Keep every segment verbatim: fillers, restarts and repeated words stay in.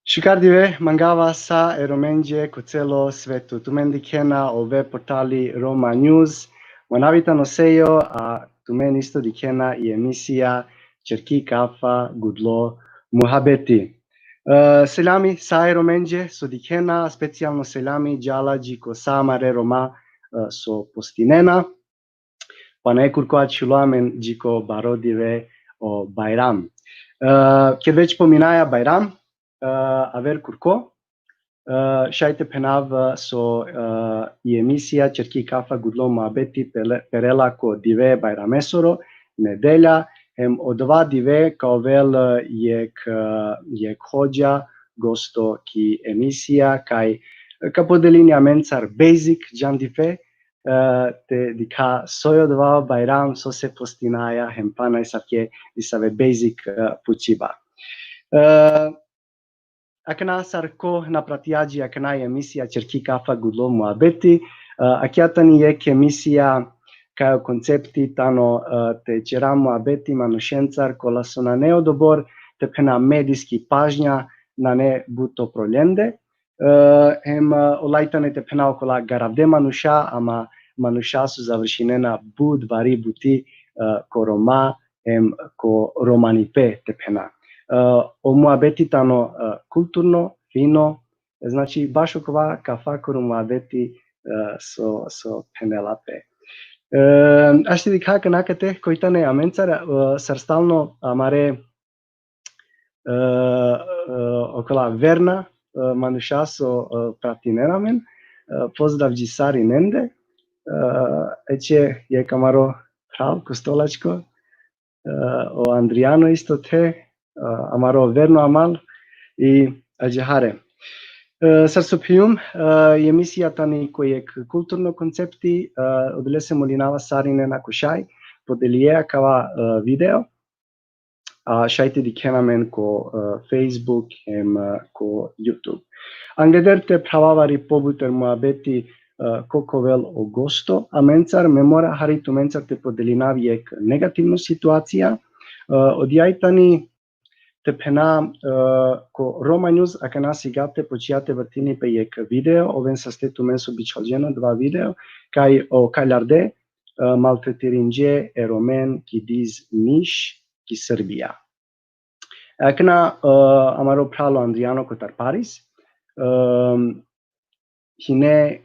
Šukar dive mangava sa e Romenđe ko celo svetu. Tumen dikhena o web portali Roma News. Mo anav i tano Sejo, a tumen isto dikhena i emisija Čerki kafa gudlo muhabeti. E, selami sa e Romenđe so dikhena, specijalno selami džala dži ko sa amare Roma, e, so postinena. Pana e kurko ačhulo amen dži ko baro dive o Bajram. E, ked već pominaja Bajram, e, aver kurko, e, šaj te phenav, e, so, e, i emisija Čerki kafa gudlo muhabeti pele-, perela ko dive Bajramesoro, nedelja, hem odova dive ka ovel, e, jekh, e, jekh hodža gosto ki emisija, kaj, e, ka podelini amencar basic džandipe, e, te dikha so i odova Bajram, sose postinaja, hem pana asavke disave basic, e, pučiba. E, akana sar ko na pratija dži akana i emisija Čerki kafa gudlo muhabeti, e, akija tani jekh emisija kaj o koncepti tano, e, te ćera muhabeti manušencar kola so nane odobor, te phena, medijski pažnja nane but opro lende, e, hem, e, ola i tane te phena okola garavde manuša, ama manuša so završinena but bari buti, e, ko Roma, hem ko romanipe te phena. E, o muhabeti tano, e, kulturno, fino, znači baš okova kafa koro muhabeti, e, so, so phenela pe. E, ašti dikha akana kate koj tane amencar, e, sar stalno amare, e, e, okola verna, e, manuša so, e, pratinena amen, e, pozdrav dži sarinende, e, eče jekh amaro phral Kostolačko, e, o Andrijano isto te, e, amaro verno amal i ađahare. E, sar so phijum, e, i emisija tani ko jekh kulturno koncepti, e, odolese molinava sarinen ako šaj, podelinđe akava, e, video, a šaj te dikhen amen ko, e, Facebook, hem, e, ko YouTube. Angleder te phravava hari pobuter muhabeti, e, ko ka ovel o gosto amencar, me mora hari tumencar te podelinav jekh negativno situacija, e, odija i tani te phena, e, ko Roma News, akana sigate počija te vrtini pe jekh video, oven saste tumen so bičhalđen odova video, kaj o kaljarde, e, maltretirinđe e Romen ki diz Niš, ki Srbija. Akana, e, amaro phral o Andrijano kotar Paris, e, hine, e,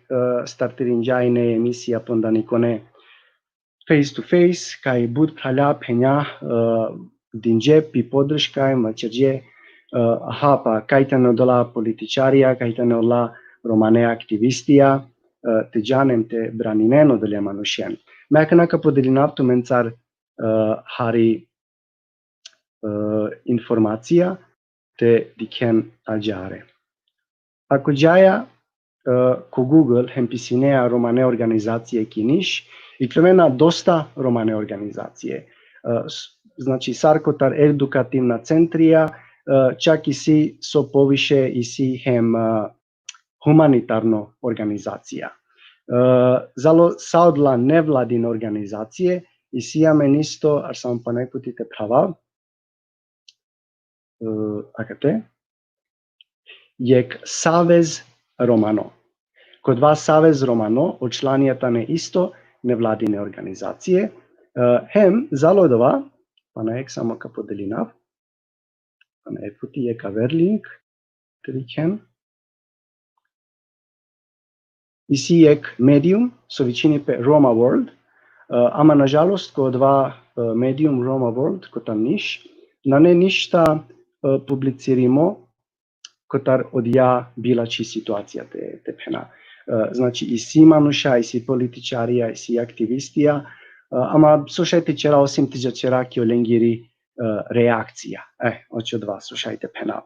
startirinđa ine emisija pondanikone face to face, kaj but phralja phenja, e, dinđe pi podrška, vaćerđe, e, aha, pa kaj tane odola političarija, kaj tane odola romane aktivistija, e, te džanen te braninen odole manušen. Me akana ka podelinav tumencar, e, hari, e, informacija te dikhen ađahare. Ako džaja, e, ko Google, hem pisinea romane organizacije ki Niš, ikluvena dosta romane organizacije. E, s-, znači, sar kotar edukativna centrija, e, čak isi so poviše, isi hem, e, humanitarno organizacija. E, zalo sa odola nevladin organizacije, isi amen isto, ar samo pana jekh puti te phravav, e, akate, jekh Savez Romano. Ko odova Savez Romano, o članija tane isto nevladine organizacije, e, hem, zalo odova, pana jekh samo ka podelinav, pana jekh puti jekh aver link, te dikhen. Isi jekh medium, so vičini pe Roma World, e, ama na žalost ko odova, e, medium Roma World, kotar Niš, nane ništa, e, publicirimo, kotar odija bilači situacija te, te phena. E, znači, isi manuša, isi političarija, isi aktivistija, e, ama so šaj te ćera osim te džaćera ki olengiri, e, reakcija. E, oće odova so šaj te phena.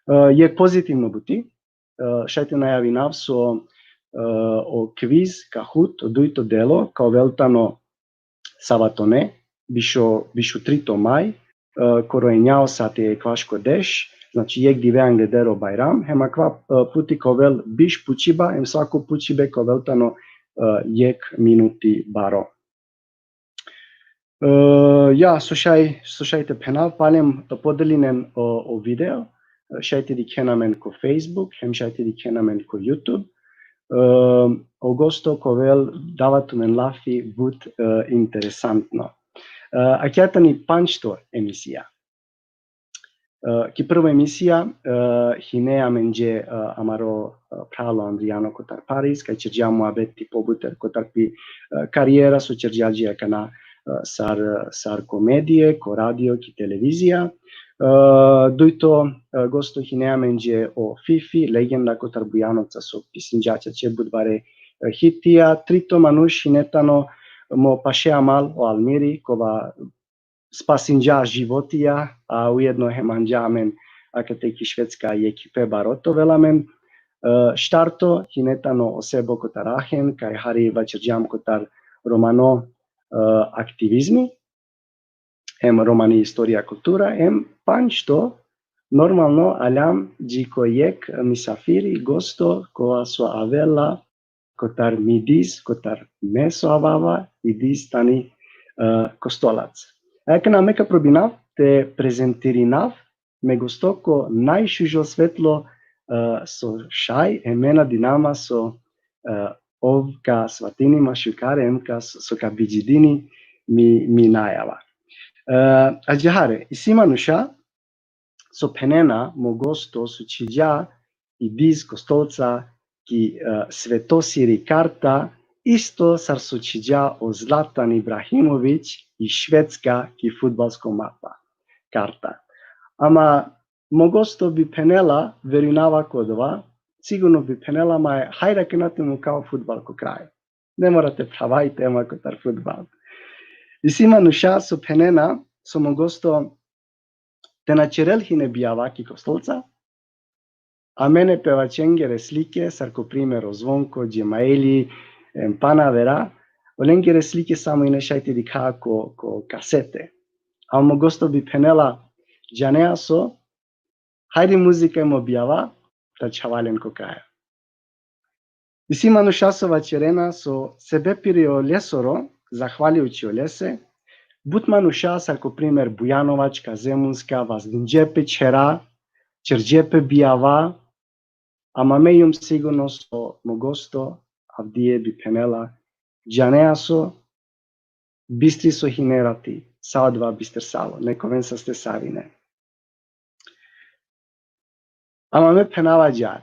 E, jekh pozitivno buti, e, šaj te najavinav so, e, o kviz Kahoot, o dujto delo, ka ovel tano savatone, biš o, biš o trito maj, e, koro enja o sati ekvaš ko deš, znači jekh dive angleder o Bajram, hem akava, e, puti ka ovel biš pučiba, hem svako pučibe ka ovel tano, e, jekh minuti baro. E, ja, so šaj, so šaj te phenav, palem, e, podelinen o, o video, šaj te dikhen amen ko Facebook, hem šaj te dikhen amen ko YouTube. E, o gosto ka ovel, dava tumen lafi, but, e, interesantno. E, akija tani pandžto emisija. E, ki prvo emisija, e, hine amenđe, e, amaro, e, phralo Andrijano kotar Paris, kaj ćerđa muabeti pobuter kotar pi, e, karijera so ćerđa dži akana, e, sar, sar ko medije, ko radio, ki televizija. E, dujto, e, gosto hine amenđe o Fifi, legenda kotar Bujanovca so pisinđa čače but bare, e, hitija. Trito manuš hine tano mo paše amal o Almiri, kova spasinđa životija, a ujedno hem anđa amen akate ki Švedska jekhipe baro te ovel amen. E, štarto hine tano o Sebo kotar Aachen, kaj hari vaćerđam kotar romano, e, aktivizmi, em romani istorija, kultura, em pandžto, normalno, aljam dži ko jekh misafiri, gosto, kova so avela kotar mi diz, kotar me so avava, i diz tani, e, Kostolac. Akana me ka probinav te prezentirinav me gosto ko najšužo svetlo, e, so šaj, em me nadinama so, e, ov ka svatini ma šukare, em ka so, so ka biđidini mi, mi najava. E, ađahare, isi manuša so phenena mo gosto so ćhiđa i diz Kostolca ki, e, svetosiri karta, isto sar so ćhiđa o Zlatan Ibrahimović i Švedska ki fudbalsko mapa karta. Ama mo gosto bi phenela, verinava ko dova, sigurno bi phenela, ma hajde akana te mukav fudbal ko kraj. Ne mora te phrava i tema kotar fudbal. Isi manuša so phenena, so mo gosto te na ćerel hine bijava ki Kostolca, a amen e pevačengere slike, sar ko primer o Zvonko, Džemaili, em, pana avera, olengere slike samo ine šaj te dikha ko, ko kasete. A mo gosto bi phenela, džanea so, hajde muzika em o bijava, ta čhava len ko kraj. Isi manuša so vaćerena so sebepiri olesoro, zahvaljujući olese, but manuša sar ko primer Bujanovačka, Zemunska, vazdinđe pe ćhera, ćerđe pe bijava, ama me jum sigurno so mo gosto avdive bi phenela, džanea so, bistri so hine rati, sa odova bistersalo, nek oven saste sarine. Ama me phenava ađahar.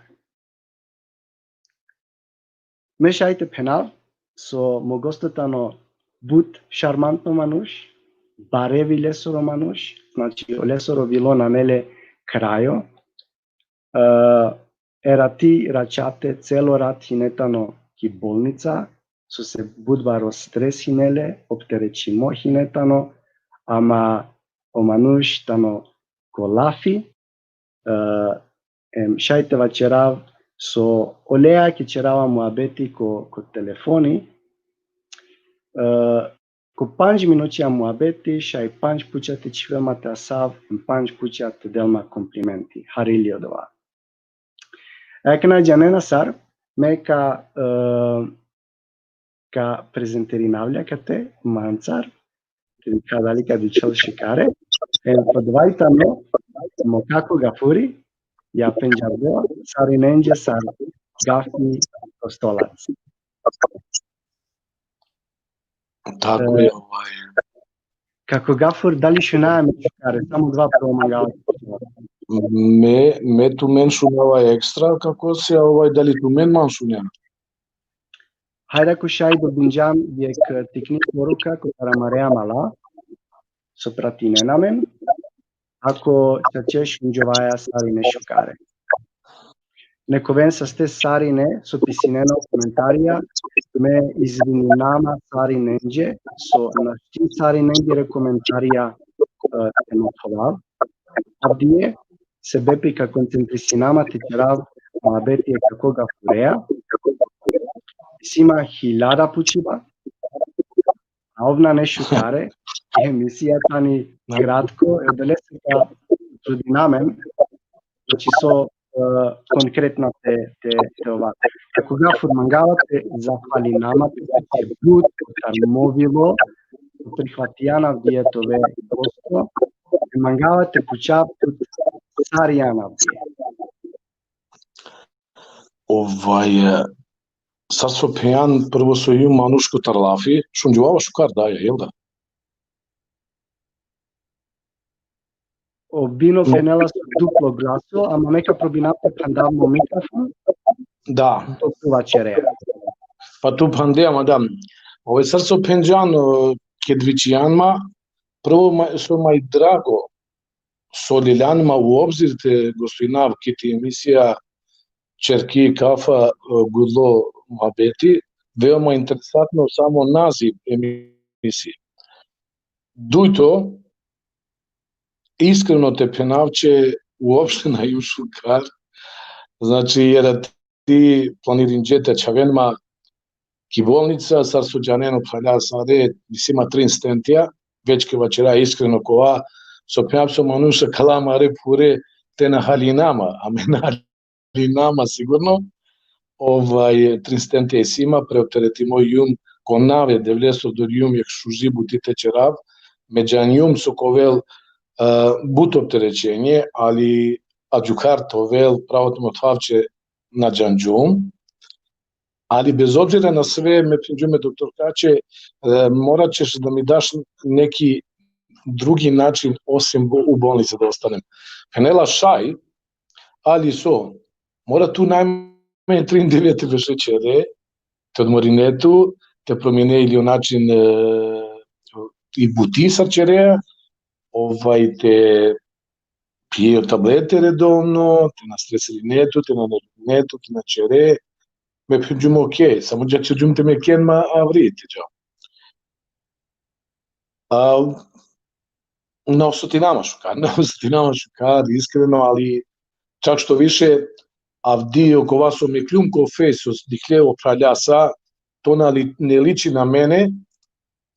Me šaj te phenav so mo gosto tano but šarmantno manuš, bare vilesoro manuš, znači olesoro vilo nane le krajo. E, e rati raćate, celo rat hine tano ki bolnica, so se but baro stres hine le, opterećimo hine tano, ama o manuš tano ko lafi, e, em, šaj te vaćerav so olea ki ćerava muabeti ko, ko telefoni, e, ko pandž minuća muabeti, šaj pandž puća te čhivel ma te asav, em pandž puća te del ma komplimenti. Hari li odova. Akana džanena sar, me ka, e, ka prezentirinav le akate, mancar, te dikha dali ka dičhol šukare, em, odova i tano mo kako Gafuri, ja pendžardo, sarinenđe sar Gafi Kostolac. Tako E, je, ovaj. Kako Gafur, dali šunaja me šukare, samo dova prvo mangava. Me, me tumen šunava ekstra, kako si, ovaj, dali tumen man šunena? Hajde, ako šaj dobinđam jekh tikni poruka kotar amare amala so pratinena amen, ako čače šunđovaja sarine šukare. Nek oven saste sarine so pisinena o komentarija, me izvininama sarinenđe so našti sarinenđere komentarija, e, te mothovav avdive, sebepi ka koncentrisinama te ćerav muabeti e kako Gafureja. Isi ma hiljada pučiba, a ov nane šukare, e emisija tani kratko, e odolese ka trudinamen, znači so, e, konkretno te, te, te ova. Kako Gafur, mangava te zahvalinama te, te but, kotar mo vilo, prihvatijan avdive te ove gosto, mangava te pučav tut sar ijan avdive. Ovaj, e, sar so phenđan, prvo so jum manuš kotar lafi, šunđovava šukar, da, jel da? O Bino phenela so duplo glaso, ama me ka probinav te phandav mo mikrofon. Da. To tu vaćerea. Pa tu phandea, madam. Ovaj, sar so phenđan, e, ked vičinđan ma, prvo ma, so ma i drago, so liljan ma u obzir te gostinav kiti emisija Čerki kafa, e, gudlo muhabeti, veoma interesantno samo naziv emisije. Dujto, iskreno te phenav će uopšte na jum šukar, znači, jer ti planirinđe te čhaven ma ki bolnica, sar so džanen o phralja sare, isi ma trin stentija, već ke vaćera iskreno kova, so phenav so manuša kala mare pure te na halina ma, a me na halina ma sigurno, ovaj, trin stentija isi ma, preopteretimo jum, ko nav e Devlesoro, dor jum jekh šuži buti te ćerav, me džanjum so ka ovel, e, but opterećenje, ali adžukar te ovel, pravo te mothav će, na džanđum. Ali bez obzira na sve, me phenđum e doktorkaće, e, morat ćeš da mi daš neki drugi način osim bo-, u bolnici da ostanem. Phenela šaj, ali so, mora tu najmanje trin dive te beše ćhere, te odmorine tu, te promine ili o način, e, i buti sar ćerea, ovaj, te pije tablete redovno, te na stresirine tu, te na nervirine tu, te na ćere. Me phenđum, okej, samo dža ćerđum te me ken ma avri te dža. A, na osetina ma šukar, na osetina ma šukar, iskreno, ali čak što više, avdi okova so mekljum ko Fejs, so dikhle o phralja sa, to na li-, ne liči na mene,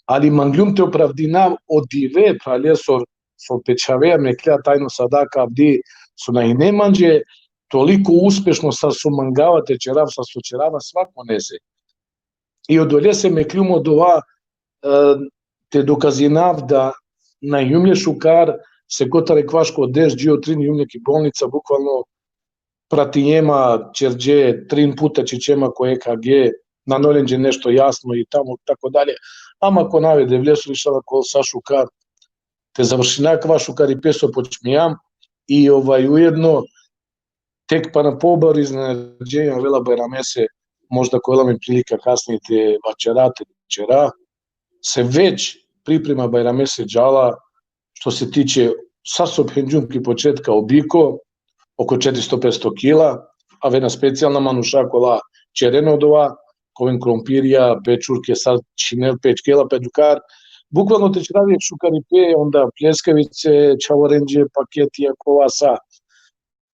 ali mangljum te opravdinav o dive phralesoro, so pe čhavea mekhlja tajno sadaka avdi, so na ine manđe toliko uspešno sar so mangava te ćerav, sar so ćerava svakonese. I odolese mekljum odova, e, te dokazinav da na jum le šukar, se kotar ekvaš ko deš dži o trin jum le ki bolnica, bukvalno pratinđe ma, ćerđe, trin puta čiće ma ko E K G, nane lenđe nešto jasno i tamo tako dalje. Ama ko nav e Devlesoro, inšala, ka ol sa šukar, te završina kava šukaripe so počminđam i, ovaj, ujedno tek pana pobaro iznenađenje avela Bajramese, možda ka ovel amen prilika kasnije te vaćera, te ćera. Se već priprema Bajramese džala, što se tiče, sar so phenđum ki početka, o biko, oko četiristo petsto kila, avena specijalna manuša kola ćeren odova, ka oven krompirja, pečurke, sar čhinel, pečkela, pe džukar. Bukvalno te ćerav jekh šukaripe, onda pljeskavice, čhavorenđe, paketija, kova sa.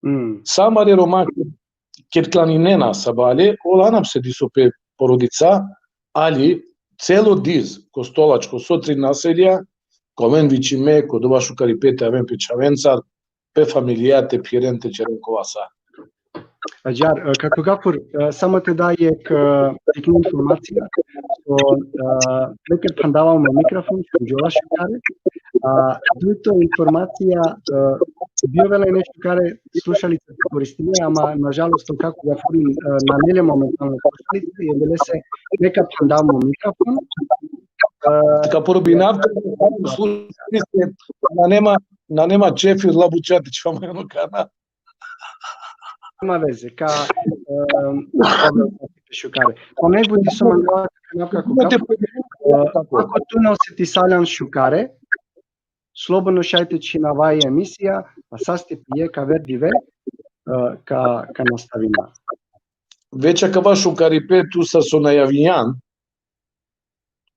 Mm. Sa amare Roma ked klaninena sabale, ola anav se diso pe porodica, ali celo diz, Kostolačko, so trin naselja, ka oven vičime, ko dova šukaripe te aven pe čhavencar, pe familija te phiren, te ćeren kova sa. Ađar, e, kako Gafur, e, samo te da jekh, e, tikni informacija, so, e, me ked phandava mo mikrofon, šunđola šukare, a dujto informacija, e, bi ovela nešto šukare slušalice koristime, ama nažalost, kako Gafurin, e, nane le momentalno slušalice, i odolese me ka phandav mo mikrofon. E, ka probinav te slušalice, nane ma, nane ma ćefi, la bučati čhama ono kana. Nema veze, ka, e, šukare. Po najbudi so mangava te phanav, kako, kako, e, ako tu na osetisaljan šukare, slobodno šaj te čhinava i emisija, a sas te pije, ka aver dive, e, ka, ka nastavina. Već akava šukaripe tu sar so najavinđan,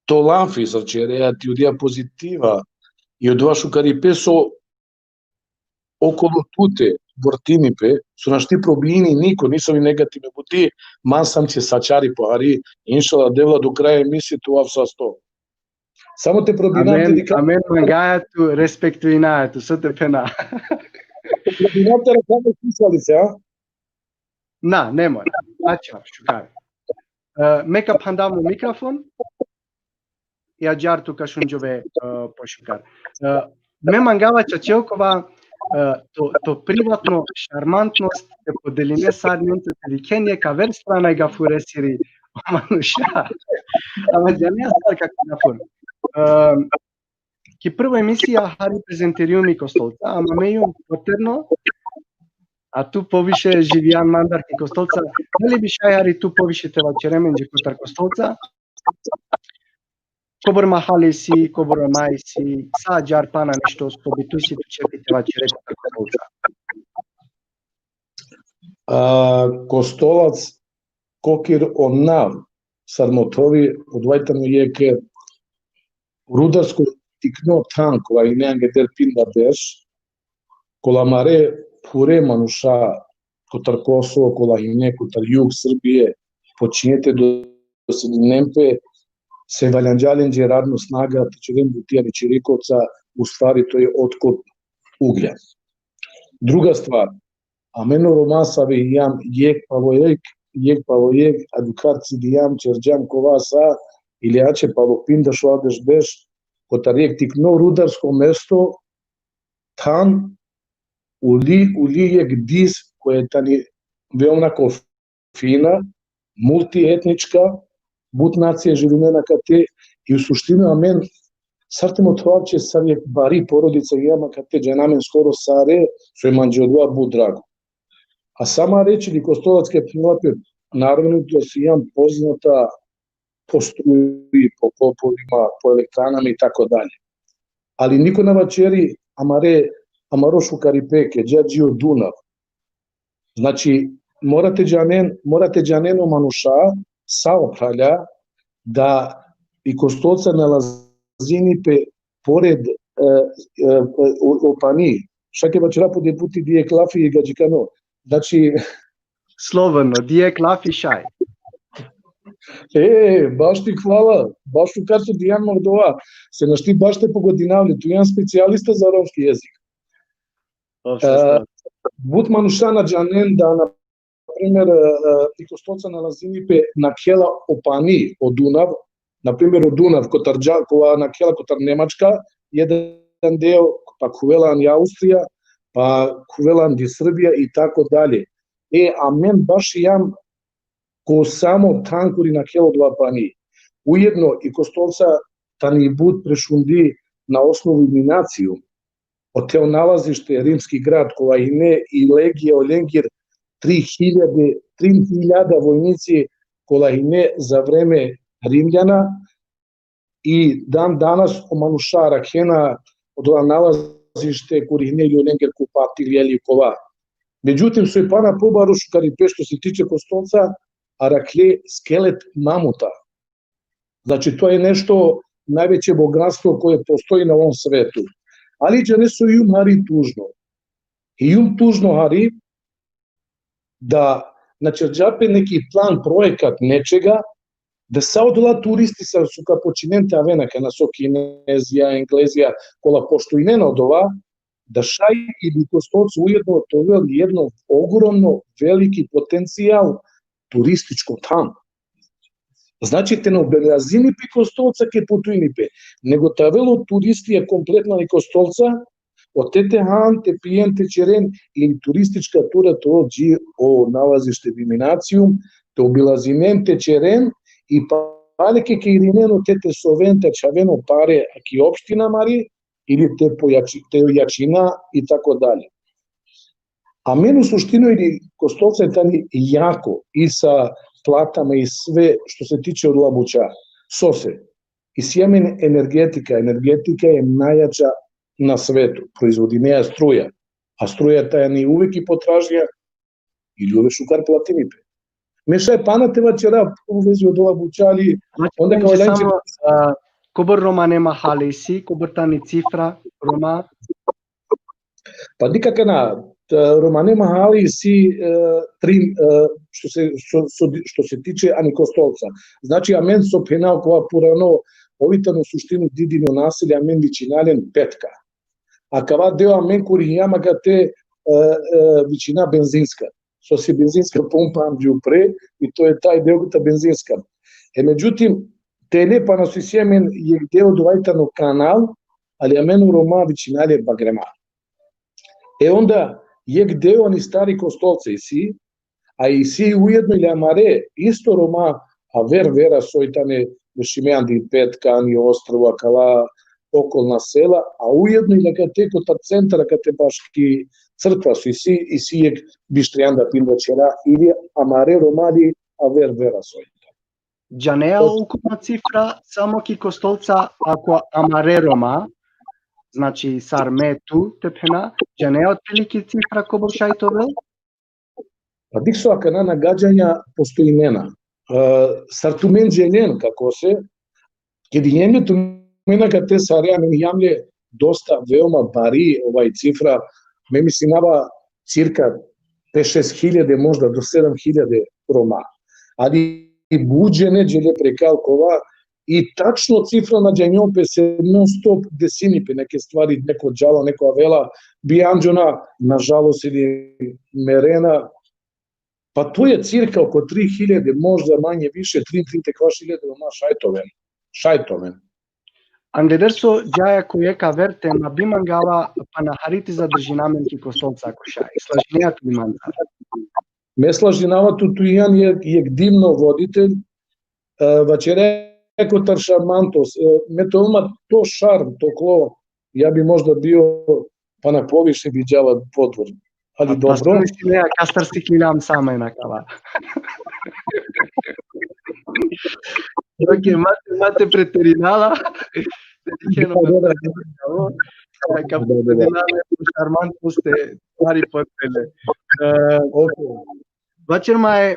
to lafi sar ćerea, ti odija pozitiva, i odova šukaripe so okolo tute vrtini pe, so našti probini niko, nisavi negativno buti, man sam će sačari pohari, inšala, Devla, do kraja emisije te ovav sasto. Samo te probinav te dikhav. Amen, mangaja tu, respektuinaja tu, so te phena. Probinav te rakhav mo slušalice, a? Na, ne mora. Ača, šukar. E, me ka phandav mo mikrofon, i ađar tu ka šunđove, e, pošukar. E, me mangava, čače, okova, to, to privatno šarmantnost te podeline sa amenca te dikhen jekh aver strana e gafuresiri o manuša. Ama džanea sar kako gafur. Em, ki prvo emisija hari prezentirium i Kostolca, ama me jum poterno, a tu poviše živijan mandar ki Kostolca, dali bi šaj hari tu poviše te vaćere amenđe kotar Kostolca, kobor mahali si, kobor Roma isi, sa ađar pana nešto so bi tu si tu čefi te vaćere kotar Kostolca. A, Kostolac, kokir o nav, sar mothovi, odova tano jekh rudarsko tikno than, kova hine angeder pinda berš, kola amare phure manuša kotar Kosovo, kola hine kotar jug Srbije, počinđe te doselinen pe, se valjanđa lenđe radno snaga, te ćeren buti ani Ćirikovca, u stvari to je otkop uglja. Druga stvar, amen o Roma save hijam jekh palo jekh, jekh palo jekh, ađahar cidijam, ćerđam kova sa, ili ače palo pinda šovardeš berš, kotar jekh tikno rudarsko mesto, than, uli, uli jekh dis, koja tani veoma ko fina, multietnička, but nacije živinena kate, i u suštini amen, sar te mothovav će, sar jekh bari porodica hijam akate, džana amen skoro sare, so i manđe odova but drago. A sa amare, ili Kostolac, ked phenela pe, naravno da sijam poznata po struji, po kopovima, po elektranama i tako dalje. Ali niko na vaćeri amare, amaro šukaripe, ked dža dži o Dunav. Znači, mora te džanen, mora te džanen o manuša, sa o phralja, da i Kostolca nalazini pe pored, e, e, o, o pani. Šaj ka vaćera po dive puti, dijekh lafi i gadžikano. Znači, Slobodno, dijekh lafi šaj. E, baš ti hvala, baš šukar so dijan man odova, se našti baš te pogodinav le, tu hijan specijalista za romski jezik. Ov, sa, E, sa. But manuša na džanen da, na primer, e, e, i Kostolca nalazini pe nakhela o pani, o Dunav, na primer o Dunav kotar dža-, kova nakhela kotar Nemačka, jedan deo, pa khuvela ani Austrija, pa khuvela ani Srbija i tako dalje. E, amen baš hijam ko samo than kuri nakhela odova pani. Ujedno i Kostolca tani but prešundi na osnovu Iminacijum, ote o nalazište, rimski grad, kova hine i legija olengir, tri hiljade, tri hiljada vojnici kola hine za vreme Rimljana, i dan danas o manuša arakhena odola nalazište kuri hine i olengir kupatili ili kova. Međutim, so i pana pobaro šukaripe, što se tiče Kostolca, arakhle skelet mamuta. Znači, to je nešto najveće bogatstvo koje postoji na ovom svetu. Ali džane so hijum hari tužno. Hijum tužno hari da na ćerđa pe neki plan, projekat nečega, da sa odola turisti sa so ka počinen te aven akana, so Kinezija, Englezija, kola poštujnena odova, da šaj i Kostolca ujedno te ovel jedno ogromno, veliki potencijal turističko than. Znači, te na obilazini pe Kostolca ked putujini pe, nego te avel o turistija kompletna i Kostolca, ote te han, te pijen, te ćeren, ili turistička tura te ovel dži o nalazište Iminacijum, te obilazinen, te ćeren, i pale ked ka irinen, ote te soven, te čhaven o pare, a ki opština amari, ili te pojači-, te ojačina i tako dalje. Amen u suštini i Kostolca tani jako i sa platama i sve što se tiče odola buća. Sose, isi amen energetika, energetika je najjača na svetu, proizvodinea struja, a struja tani uvek i potražnja, i ljude šukar platini pe. Me šaj pana te vaćera u vezi odola buća, ali Znači, onda bence, samo, a, kobor romane mahale isi, kobor tani cifra Roma? Pa dikh akana, t-, romane mahale isi, e, tri, e, što se, što, što, što se tiče ani Kostolca. Znači, amen so phenav kova purano, ovi tano u suštini Didino naselje, amen vičina len Petka. A kava deo amen kuri hijam akate, e, e, vičina Benzinska. Sose benzinska pumpa amđe upre, i to je taj deo ta benzinska. E, međutim, tele pana so isi amen jekh deo, odova tano kanal, ali amen o Roma vičina le Bagrema. E onda, jekh deo ani Stari Kostolca isi, a isi ujedno ili amare isto Roma aver vera soj tane, mešime andi Petka, ani Ostrvo, akala okolna sela, a ujedno ili akate kotar centar, akate baški crkva so isi, isi jekh biš trianda pinda ćera, ili amare Roma ili aver vera soj. Džanea ukupna cifra samo ki Kostolca, ako amare Roma, znači sar me tu te phena, džanea otprilike cifra kobor šaj te ovel? Pa dikh so, akana nagađanja postojinena. E, sar tumen dželen, kako se, kedi jemle tumen akate sare, amen jamle dosta, veoma bari, ovaj, cifra, me mislinava cirka pet šest hiljade, možda do sedam hiljade Roma. Ali but džene džele prekal kova, i tačno cifra na džanjom pe, se non stop desini pe neke stvari, neko džala, neko avela, bijanđona, nažalost, ili merena. Pa tu je cirka oko tri hiljade, možda manje više, tri, tri te kvaš hiljade Roma šaj te oven. Šaj te oven. Angleder so džaja ko jekh aver tema, bi mangava pana hari te zadržina amen ki Kostolca, ako šaj. Slažinea tu li mancar? Me slažinava tu, tu ijan jekh, jekh divno voditelj, e, vaćere kotar šarmantos, e, me te ovel ma to šarm, to klo, ja bi možda bio pana poviše bi džala podvor. Ali dobro. Kastar si kiljam sama ena kava. Okej, ma te, ma te preterinava. Ka preterinava šarmantos te hari potpele. E, okej. Vaćer ma e, e,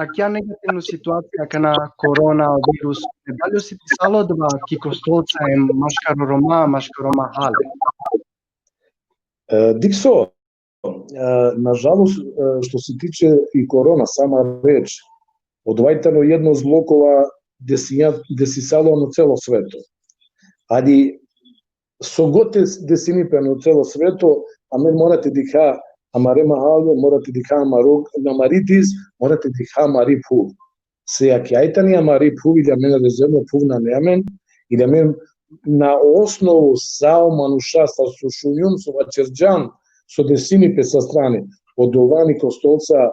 akija negativno situacija akana korona virus, dali osetisalo adava ki Kostolca em maškaro Roma, maškaro mahale? E, dikh so, e, nažalost, e, što se tiče i korona, sama reč, odova i tano jedno zlo kova desinja-, desisalo ano celo sveto. Ali so god te desini pe ano celo sveto, amen mora te dikha amare mahaljo, mora te dikha amaro, amari diz, mora te dikha amari phuv. Se akija i tani amari phuv, ili amen rezervno phuv nane amen, ili amen na osnovu sa o manuša, sa so šunjum, so vaćerđam, so desini pe sa strane. Odova ani Kostolca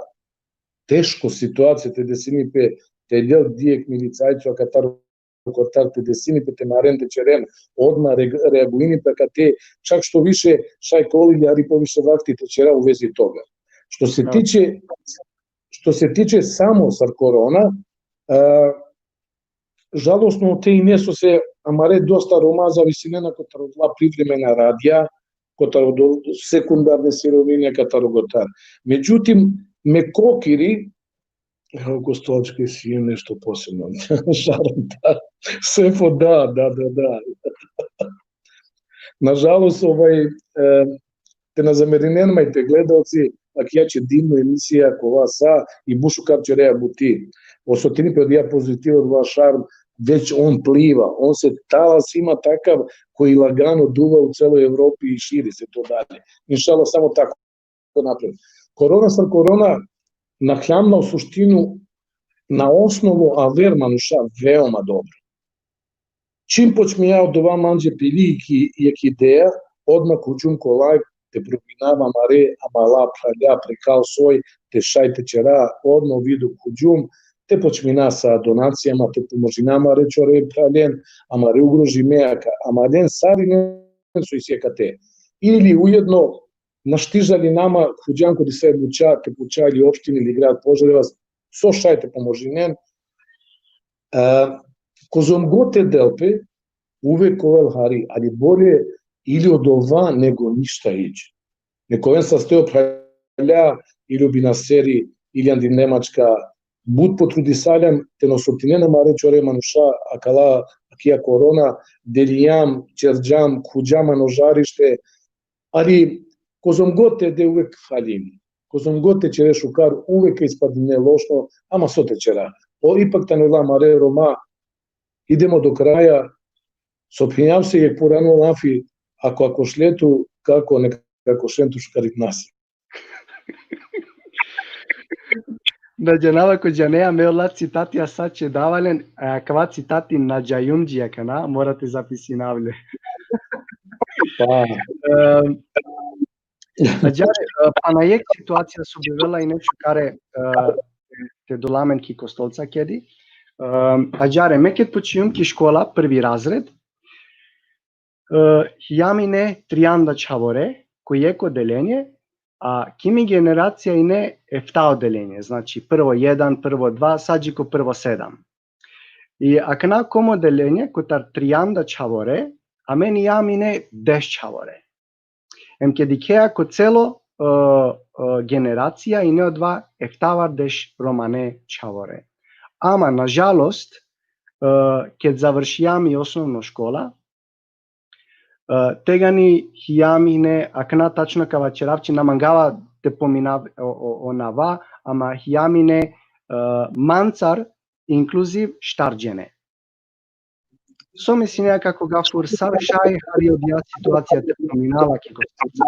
teško situacija te desini pe, te lel dijek milicajco akatar kotar te desini pe, te maren, te ćeren, odma re-, reaguini pe akate, čak što više šaj ka ovel ili hari poviše vakti te ćera u vezi toga. Što se tiče, što se tiče samo sar korona, e, žalostno te ine so se amare dosta Roma zavisinena kotar odola privremena radija, kotar odo-, sekundarne sirovine, kotar okotar. Međutim, me kokiri, evo, Kostolčki si nešto posebno. Šarom, da. Sefo, da, da, da, da. Nažalost, ovaj, e, te na zamerinen ma i te gledaoci, akija će divno emisija kova sa i but šukar ćerea buti. Osetini pe odija pozitiva, odova šarm, već on pliva, on se, talas ima takav koji lagano duva u celoj Evropi i širi se to dalje. Inšala, samo tako napred. Korona sar korona, nakhljam na u suštinu, na osnovu aver manuša veoma dobro. Čim počminja odova, manđe pili jekh ideja, odma khuđum ko live, te probinav amare amala phralja prekal soj, te šaj te ćera, odma u vidu khuđum, te počmina sa donacijama, te pomožina amare čore phralen, amare ugrožime, aka-, amalen sarinen so isi akate. Ili ujedno našti žalinama, khuđam ko disave buća, te puča ili opštini ili grad Požarevac, so šaj te pomožinen. E, kozom god te del pe, uvek ka ovel hari, ali bolje ili odova nego ništa ič. Nek oven saste o phralja ili u Binaseri, ili andi Nemačka, but potrudisaljam te na osotinen amare čore manuša akala, akija korona, delinjam, ćerđam, khuđam ano žarište, ali kozom god te de, uvek falim. Kozom god te ćere šukar, uvek ka ispadine lošno, ama so te ćera. O, ipak tane ola amare Roma, idemo do kraja, so phenđam se jekh purano lafi, ako, ako šle tu, kako, neka košen tu šukaripe nasi. Na džanava ko džanea, me ola citatija sa će dava len, a akava citati na džanđum dži akana, mora te zapisinav le. Pa. Em, Ađahar, e, pana jekh situacija so bi ovela ine šukare, e, te dola amen ki Kostolca kedi. E, ađahar, me ked počinđum ki škola, prvi razred, e, hijam ine trianda čhavore, ko jekh odelenje, a ki mi generacija ine efta odelenje, znači prvo jedan, prvo dva, sa dži ko prvo sedam. I akana ko mo odelenje, kotar trianda čhavore, amen hijam ine deš čhavore. Em ked dikhea ko celo, e, e, generacija ine odova eftavardeš romane čhavore. Ama, nažalost, e, ked završijam i osnovno škola, e, tegani hijam ine, akana tačno ka vaćerav, či na mangava te pominav o, o, o nava, ama hijam ine, e, mancar inkluziv štar džene. So mislinea, kako Gafur, sar šaj hari odija situacija te prominela ki Kostolca?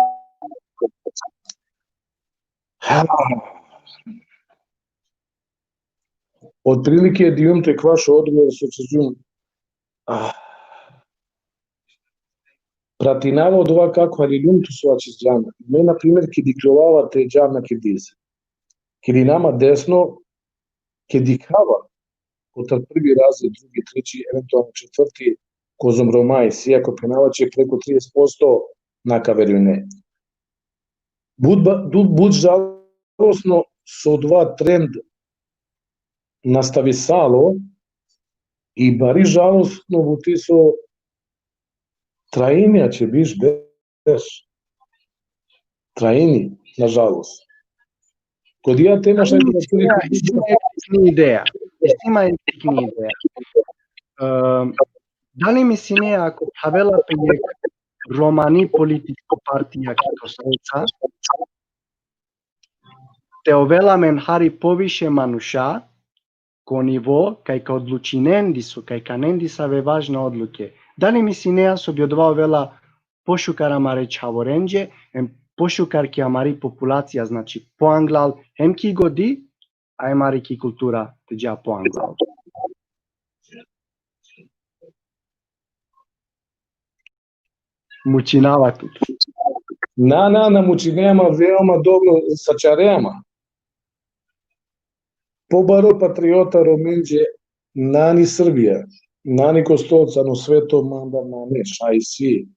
Otprilike dijum te kvaš odgovor so ćeđum. Ah. Pratinava odova kako haliljum tu so ačhiđam. Me, na primer, ked ikljovava te džav na Kirdiz, ked inama desno, ked dikhava, kotar prvi razred, drugi, treći, eventualno četvrti, kozom Roma isi, ako phenava će preko trideset posto na ka verujne. But, ba-, du-, but žalostno so odova trend nastavisalo i bari žalostno buti so traini, a će biš be-, beš. Traini, nažalost. Ko odija tema šaj te vaćeri. Isi ma jekh tikni ideja. Isi ma jekh tikni ideja. Em, dali mislinea, ako phravela pe jekh romani političko partija ki Kostolca, te ovela amen hari poviše manuša, ko nivo, kaj ka odlučinen diso, kaj ka nen disave važna odluke. Dali mislinea so bi odova ovela pošukar amare čhavorenđe, em pošukar ki amari populacija, znači poanglal, hem ki godi, a hem hari ki kultura te dža poanglal. Mučinava tut. Na, na, na mučinea ma, veoma dobro sačarea ma. Pobaro patriota Romenđe nani Srbija, nani Kostolca, ano sveto manda nane, šaj isi.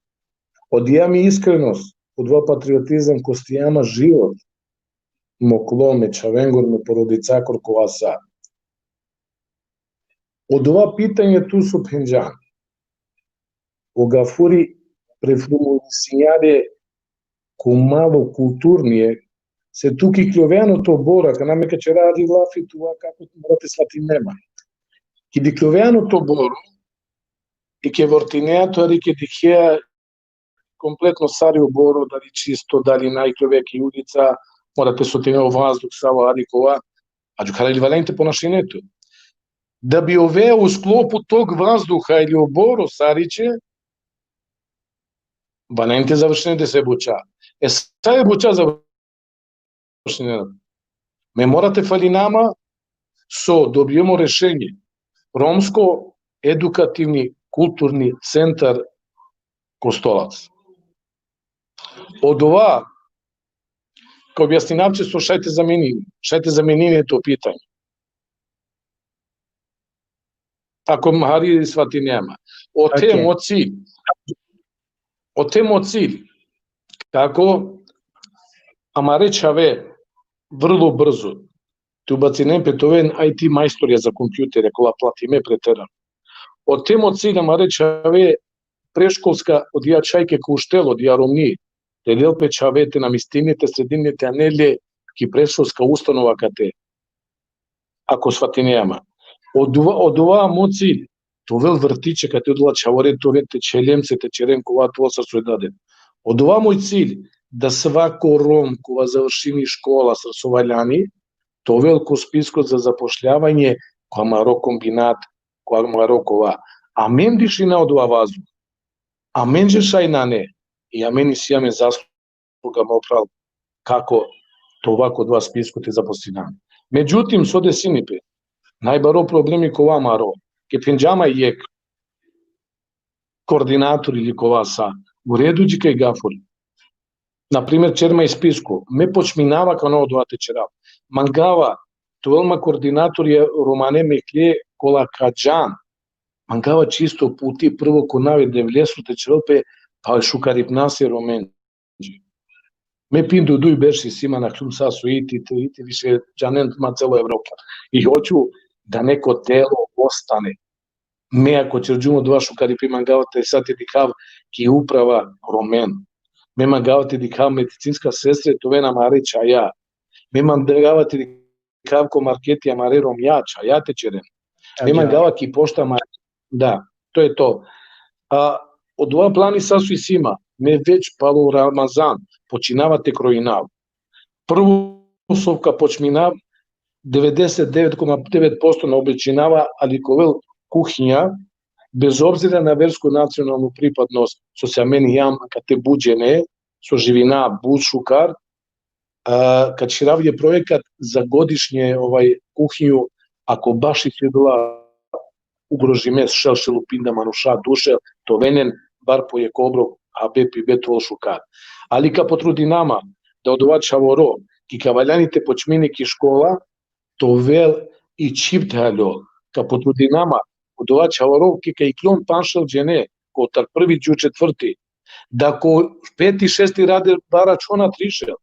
Odija mi iskrenost, odova patriotizam kostija ma život, mo klo, me čhavengoro, me porodicakoro kova sa. Odova pitanje tu so phenđan. O Gafuri preformulisinđa le ko malo kulturnije, se tu ked ikljovea ano to boro, akana me ka ćera hari lafi tuva kako mora te svatine ma. Ked ikljovea ano to boro, i ked vrtinea tu, hari, ked dikhea kompletno sari o boro, dali čisto, dali naj, ikljovea ki ulica, mora te sotine o vazduh, savo, hari, kova. Ađahar valjani te ponašine tu. Da bi ovea u sklopu tog vazduha ili o boro sariće, valjani te završine dese buća. E, save buća završine. Me mora te falinama so dobijemo rešenje. Romsko edukativni kulturni centar Kostolac. Odova, ka objasninav će so šaj te zamenini, šaj te zamenini to pitanje. Ako ma hari svatinea ma. Ote, okej, mo cilj. Ote mo cilj. Kako amare čhave vrlo brzo te ubacinen pe te oven I T majstorja za kompjutere, kola platime preterano. Ote mo cilj, amare čhave preškolska, odija čhajke ka uštel, odija romni, te del pe čhave, te namestini, te sredini, te anel le ki preškolska ustanova kate. Ako svatinea ma. Odova, odova mo cilj, te ovel vrtiće kate odola čhavore, te oven, te čhelem se, te ćeren kova, te ovel sar so i daden. Odova moj cilj, da svako Rom kova završini škola sar so valjani, te ovel ko spisko za zapošljavanje ko amaro kombinat, ko amaro kova. Amen dišina odova vazduh. Amenđe šaj nane, i amen isi amen zasluga, mo phral, kako te ova ko odova spisko te zaposlina. Međutim, so desini pe, najbaro problemi kova amaro, ked phenđa ma jekh koordinator ili kova sa, u redu, dži kaj Gafuri. Na primer, ćer ma i spisko. Me počminava kana odova te ćerav. Mangava, te ovel ma koordinatori romane mekle kola ka džan. Mangava čisto puti prvo ko anav e Devleso te ćerel pe, pa šukaripnase Romenđe. Me pinda duj berš isi ma, nakhljum sa so iti, te iti više džanen ma celo Evropa. I hoću da neko delo ostane. Me ako ćerđum odova šukaripi, mangava te sa te dikhav ki uprava Romen. Me mangava te dikhav medicinska sestre te oven amare čhaja. Me mangava te dikhav ko marketi amare Romnja, čhaja te ćeren. Me mangava ki pošta ma... Da, to je to. A odova plani sa so isi ma, me već palo Ramazan počminava te kroinav. Prvo so ka počminav, devedeset devet koma devet posto na obećinava, ali ka ovel kuhinja, bez obzira na versku nacionalnu pripadnost, so si amen jam kate but džene, so živina but šukar, a, ka ćerav jekh projekat za godišnje, ovaj, kuhinju, ako baš isi odola ugrožime šel, šel u pinda manuša dušel, te oven len bar po jekh obrok, a be pibe te ovel šukar. Ali ka potrudina ma da odova čhavoro, ki ka valjani te počmini ki škola, te ovel i čhib te haljol. Ka potrudina ma odova čhavoro ki ka ikljon panšel džene, kotar prvi dži u četvrti, da ko peti, šesti razred bar računa trišel,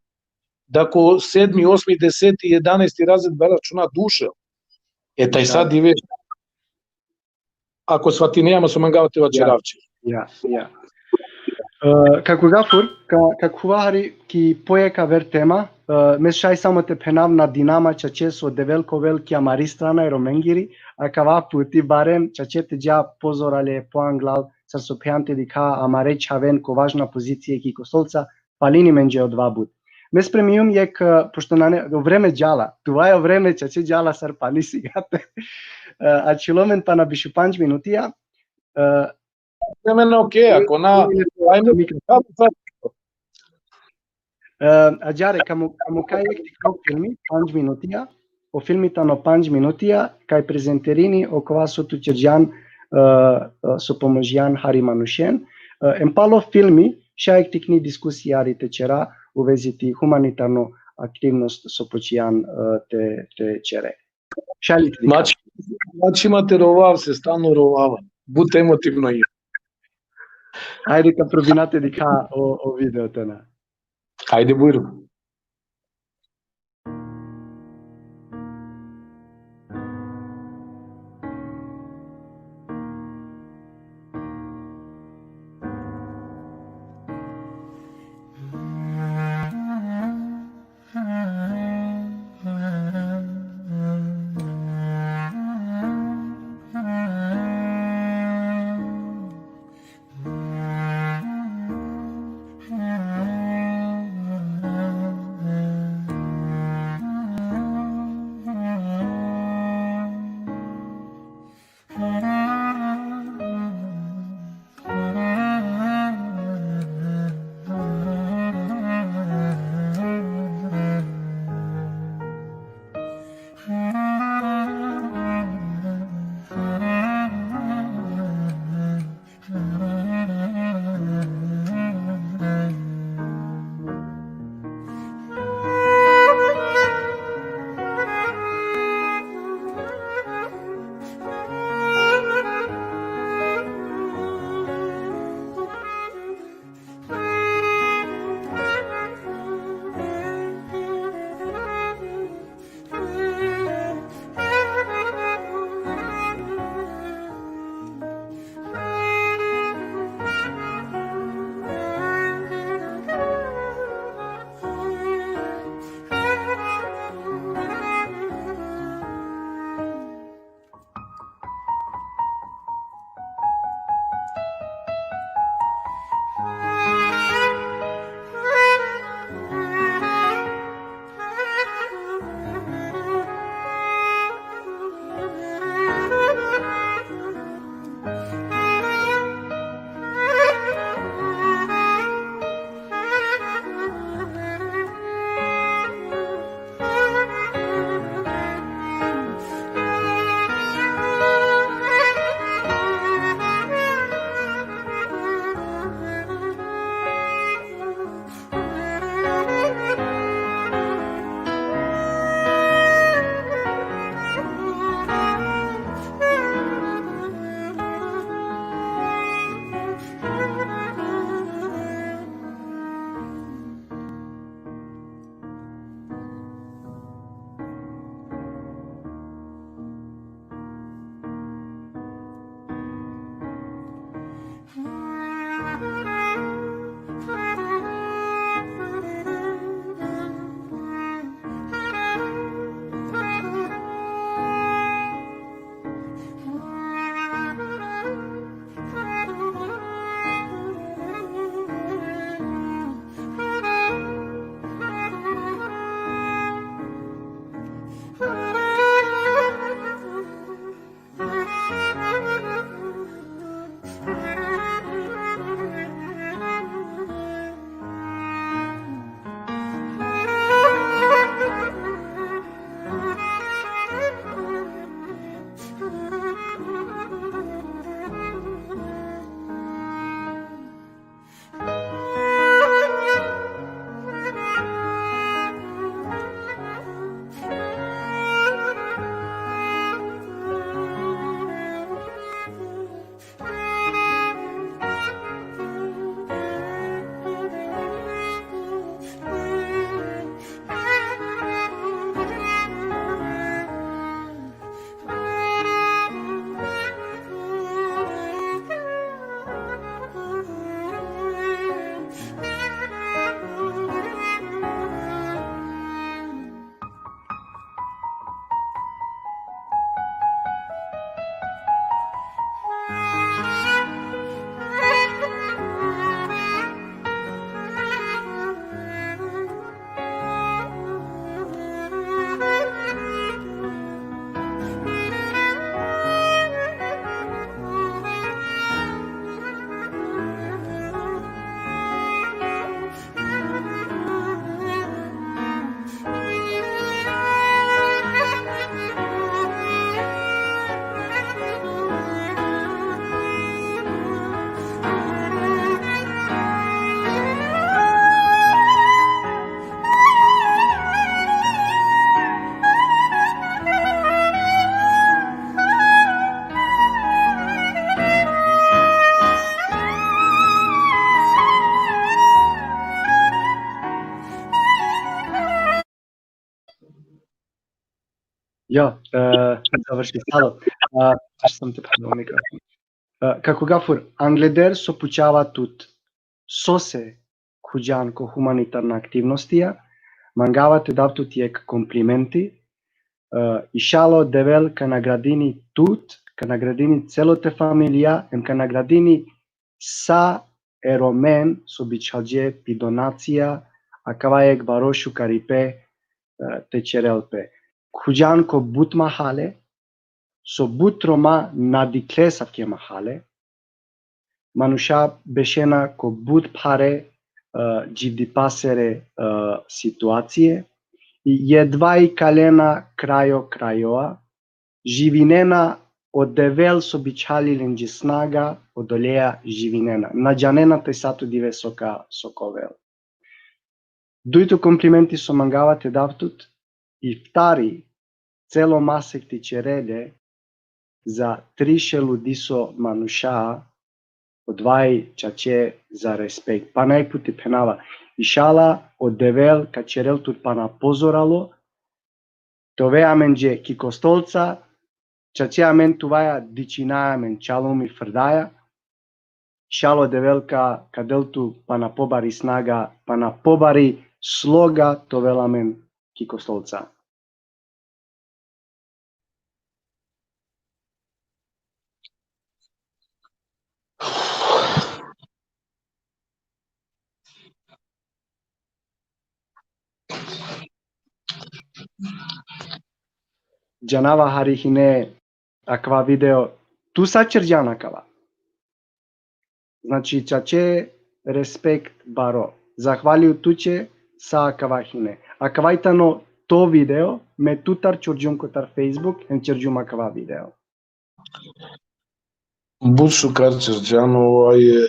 da ko sedmi, osmi, deseti, jedanesti razred bar računa dušel. E, taj sad i već. Ako svatinea ma so mangava te vaćerav će. Ja, ja. E, kako Gafur, ka, ka khuva hari ki po jekh aver tema, e, me šaj samo te phenav, nadina ma čače so Devel ka ovel ki amari strana e Romengiri, akava puti barem čače te dža pozorale, poanglal, sar so phejan, te dikha amare čhaven ko važna pozicije ki Kostolca, palini menđe odova but. Me spremijum jekh, e, pošto nane, o vreme džala, tuvaja o vreme čače džala sar pani sigate. E, ačhilo amen pana biš u pandž minutija. E, Vreme na okej, ako na, ajme, e, ađahar, ka mu-, ka mukha jekh tikno filmi, pandž minutija, o filmi tano pandž minutija, kaj prezenterini okova so tu ćerđan, e, e, so pomožđan hari manušen. E, em palo filmi, šaj jekh tikni diskusija hari te ćera u vezi ti humanitarno aktivnost so počinđan, e, te, te ćere. Šaj li te dikha? Mači, mači ma te rovav, se stalno rovava. But emotivno je. Ajde ka probina te dikha o, o video te na. Ajde, bujrum. Jo, e, završisalo. A, aš sam te phanel mikrofon. E, kako Gafur, angleder so pučava tut, sose khudžan ko humanitarna aktivnostija, mangava te dav tut jekh komplimenti, e, išalo Devel ka nagradini tut, ka nagradini celo te familija, em ka nagradini sa e Romen so bičhalđe pi donacija, akava jekh baro šukaripe, e, te ćerel pe. Khudžan ko but mahale, so but Roma na dikhle asavke mahale, manuša bešena ko but phare, e, dživdipasere, e, situacije, i jedva ikalena krajo krajoa, živinena, o Devel so bičhali lenđe snaga, odoleja živinena. Na džanena te sato dive so ka, so ka ovel. Dujto komplimenti so mangava te dav tut, iftari celo masek te ćere le za trišel u diso manuša, odova i čače za respekt. Pana jekh puti phenava, išala o Devel ka ćerel tut pana pozoralo, te ove amenđe ki Kostolca, čače amen tuvaja dičinaja amen, čalum i frdaja, išalo Devel ka, ka del tu pana pobari snaga, pana pobari sloga te ovel amen ki Kostolca. Džanava hari hine akava video, tu sa ćerđan akava. Znači, čače, respekt baro. Zahvaliju tuće sa akava hine. Akava i tano to video, me tutar ćerđum kotar Facebook, em ćerđum akava video. But šukar ćerđan, ovaj, e,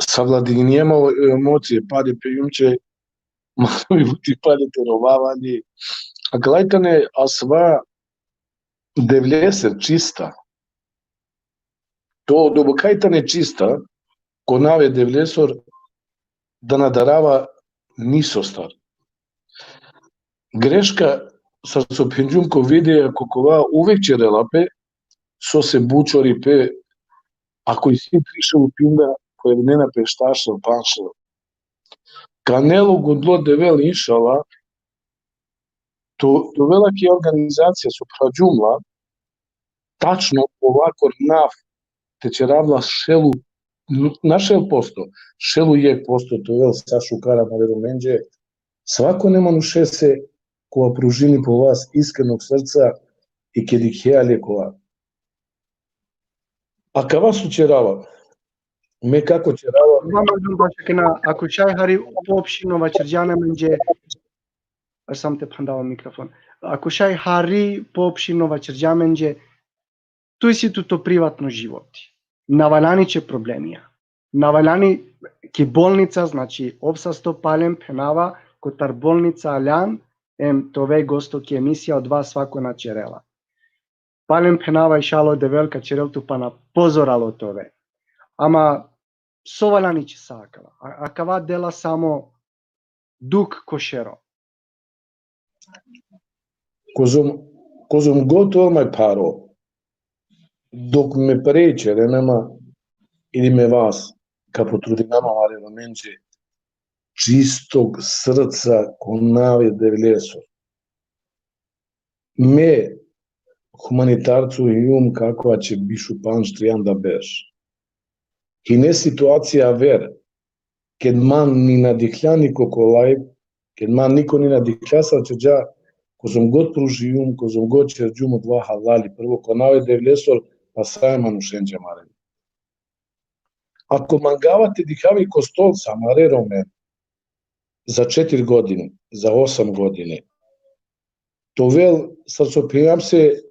savladinjema emocije, pali pe jum će, malo mi buti pali te rovava, ali akala i tane asva Devleser čista. To doboka i tane čista, ko nav e Devlesor, da na darava nisostar. Greška sar so phenđum ko videa, ko kova uvek ćerela pe, sose but čoripe, ako isi trišel u pinda, pojedinena pe štaršel, panšel. Ka anel o gudlo Devel, inšala, to, te ovela ki organizacija so phrađum la, tačno ovakor nav te ćerav la šel u, na šel posto, šel u jekh posto te ovel sa šukar amare Romenđe, svakone manušese kova pružini po vas iskrenog srca i ke dikhea le kova. Akava so ćerava, me kako ćerava. Vama džum baš akana, ako šaj hari poopštino vaćerđan amenđe, a sam te phandava mikrofon. Ako šaj hari poopštino vaćerđan amenđe, tu isi tu to privatno životi. Na valjani će problemija. Na valjani ki bolnica, znači, ov sasto palem phenava, kotar bolnica aljan, em te ove gosto ki emisija, odova svako na ćerela. Palem phenava, išalo Devel ka ćerel tu pana pozoralo te ove. Ama so valjani će sa akava. A, akava dela samo duk ko šero. Kozom, kozom god te ovel maj pharo, dok me prej ćerena ma ili me vas, ka potrudina ma amare Romenđe čistog srca ko nav e Devlesor. Me humanitarco hijum kako aće biš u pandž, trianda berš. Hine situacija aver, ked man ni na dikhlja niko ko lajv, ked man niko ni na dikhlja sar ćerđa, kozom god pružijum, kozom god ćerđum, odova halali, prvo ko nav e Devlesor, pa sa e manušenđe amare. Ako mangava te dikhav i Kostolca amare Romen, za četiri godine, za osam godine, te ovel, sar so phenđam se,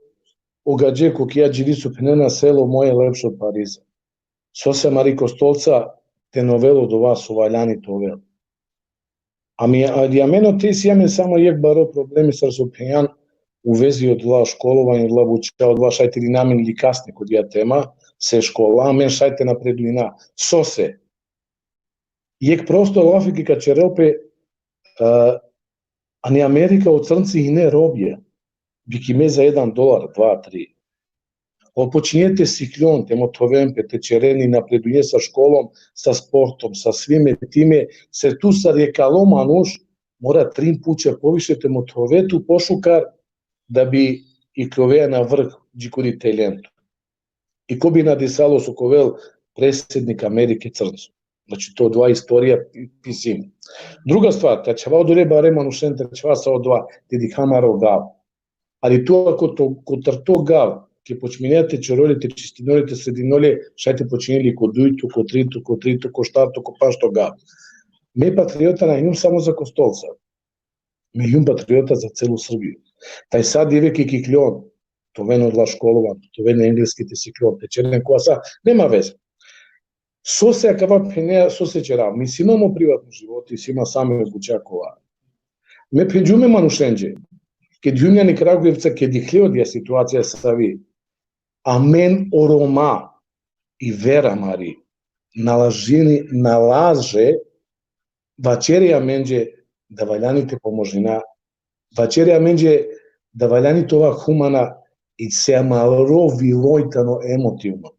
o gadže ko kija džili so phenena, selo moje lepše od Pariza. Sose amari Kostolca te na ovel odova so valjani te ovel. Ami, ali amen ote isi amen samo jekh baro problemi, sar so phenđan, u vezi odola školovanje, odola buća, odola šaj te irina amen ili kasni ko dija tema, se škola, amen šaj te napredujina. Sose? Jekh prosto lafi ki ka ćerel pe, a, ani Amerika o crnci hine robija. bikime za jedan dolar, dva, tri. Ov počinje te sikljon, te mothoven pe, te ćeren i napredunje sa školom, sa sportom, sa svime time, se tu sar jekh kalo manuš, mora trin puća poviše te mothove tu pošukar, da bi ikljovea na vrh dži kuri talentu. I ko bi nadisalo so ka ovel predsednik Amerike crnco. Znači, to odova istorija pi-, pisini. Druga stvar, te ačhava odole bare manušen, te ačhava sa odova, te dikha amaro gav. Ali tu ako to, kotar to gav, ke počminea te ćerol le, te čistinol le, te sredinol le, šaj te počinel i ko dujto, ko trito, ko trito, ko štarto, ko pašto gav. Me patriota na hijum samo za Kostolca. Me hijum patriota za celu Srbiju. Taj sa dive ke ikljon, te oven odola školovan, te oven engleski te sikljon, te ćeren kova sa, nema veze. Sose akava phenea, sose ćerav. Mi si imamo privatno životi, si ima same buća kova. Me phenđum e manušenđe, ked hijum ani Kragujevca, ked dikhle odija situacija savi, amen o Roma i vera amari, nalažini, nalaže, vaćeri amenđe da valjani te pomožina, vaćeri amenđe da valjani te ova humana, i se amaro vilo i tano emotivno.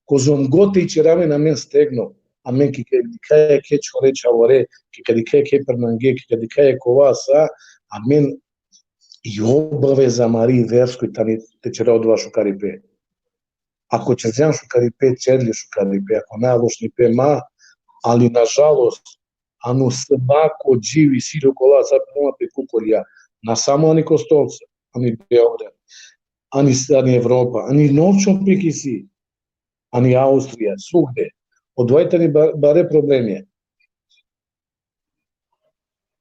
Kozom god te ićera amen, amen stegno, amen ki, ka dikhaja ke čhore čhavore, ki, ka dikhaja ke pernange, ki, ka dikhaja kova sa, amen i obaveza amari versko i tani te ćera odova šukaripe. Ako ćerđan šukaripe, ćer le šukaripe, ako na, lošnipe ma, ali nažalost, ano svako dživ isi le okola, sa phenela pe kukolja, na samo ani Kostolca, ani Beograd, ani, ani Evropa, ani Norrköping isi, ani Austrija, svugde. Odova i tani ba-, bare problemija.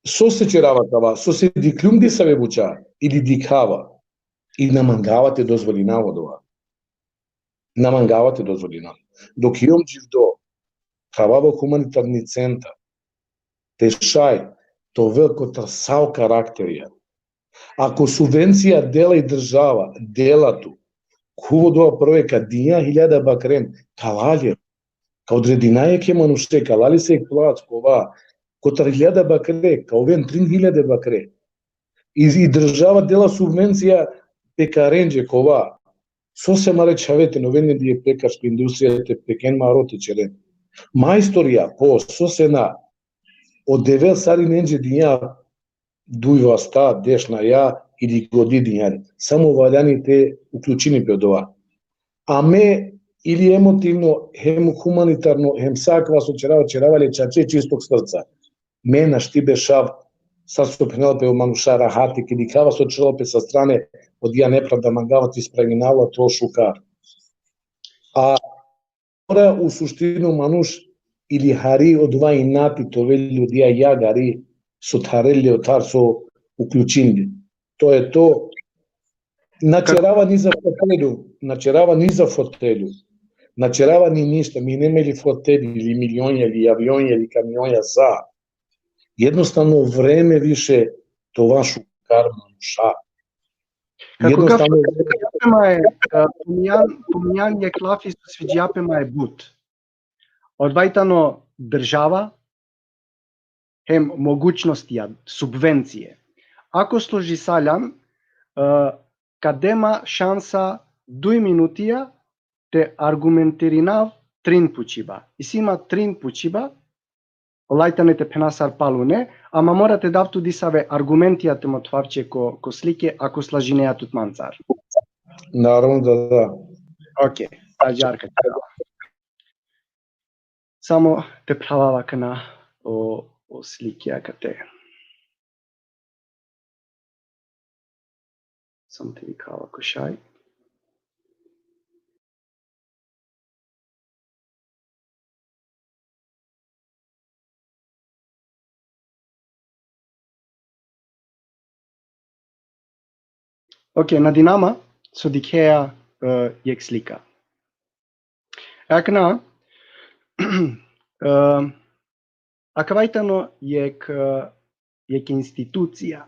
Sose ćerava kava, sose dikhljum disave buća, ili dikhava, i na mangava te dozvolinav odova. Na mangava te dozvolinav. Dok hijum dživdo, pravava humanitarni centar, te šaj te ovel kotar sa o karakterja. Ako subvencija dela i država, dela tu, khuv odova prve, ka dinja hiljada bakren, ka la le, ka odredina jekhe manuše, ka la lese jekh plac, kova, kotar hiljada bakre, ka oven trin hiljade bakre. I, i država dela subvencija pekarenđe, kova. Sose amare čhave te na oven len i pekačko industrija, te peken maro te ćeren. Majstorja, po, sose na, o Devel sarinenđe dinja duj vasta, deš naja, ili godi dinja. Samo valjani te uključini pe odova. A me ili emotivno, hem humanitarno, hem sa akava so ćerava, ćerava le čače čistog srca. Me našti bešav, sar so phenela pe, o manuša rahati, ki dikhava so ćerela pe sa strane, odija nepravda, mangava te ispravinav la to šukar. A mora u suštinu manuš ili hari odova inati te ovel le odija jagari, so tharel le otar, so uključin le. To je to. Na ćerava ni za fotelju, na ćerava ni za fotelju. Na ćerava ni ništa, mi nema ili fotelji, ili milionja, ili avionja, ili kamionja, sa. Jednostavno vreme više te ova šukar manuša. Kako Jednostavno kako vreme. Sviđa pe ma e, e, pominjan, pominjan jekh lafi so sviđa pe ma e but. Odova i tano država, hem mogućnostija, subvencije. Ako složisaljam, e, ka de ma šansa duj minutija te argumentirinav trin pučiba. Isi ma trin pučiba, ola i tane te phena sar palune, ama mora te dav tu disave argumentija te mothovav će ko, ko slike, ako slažinea tut mancar. Naravno da, da. Okej, ađahar ka ćerav. Samo te phravava akana o, o slike akate. Samo te dikhava ko šaj. Okej, nadinama so dikhea, e, jekh slika. Akana, e, akava i tano jekh, e, jekh institucija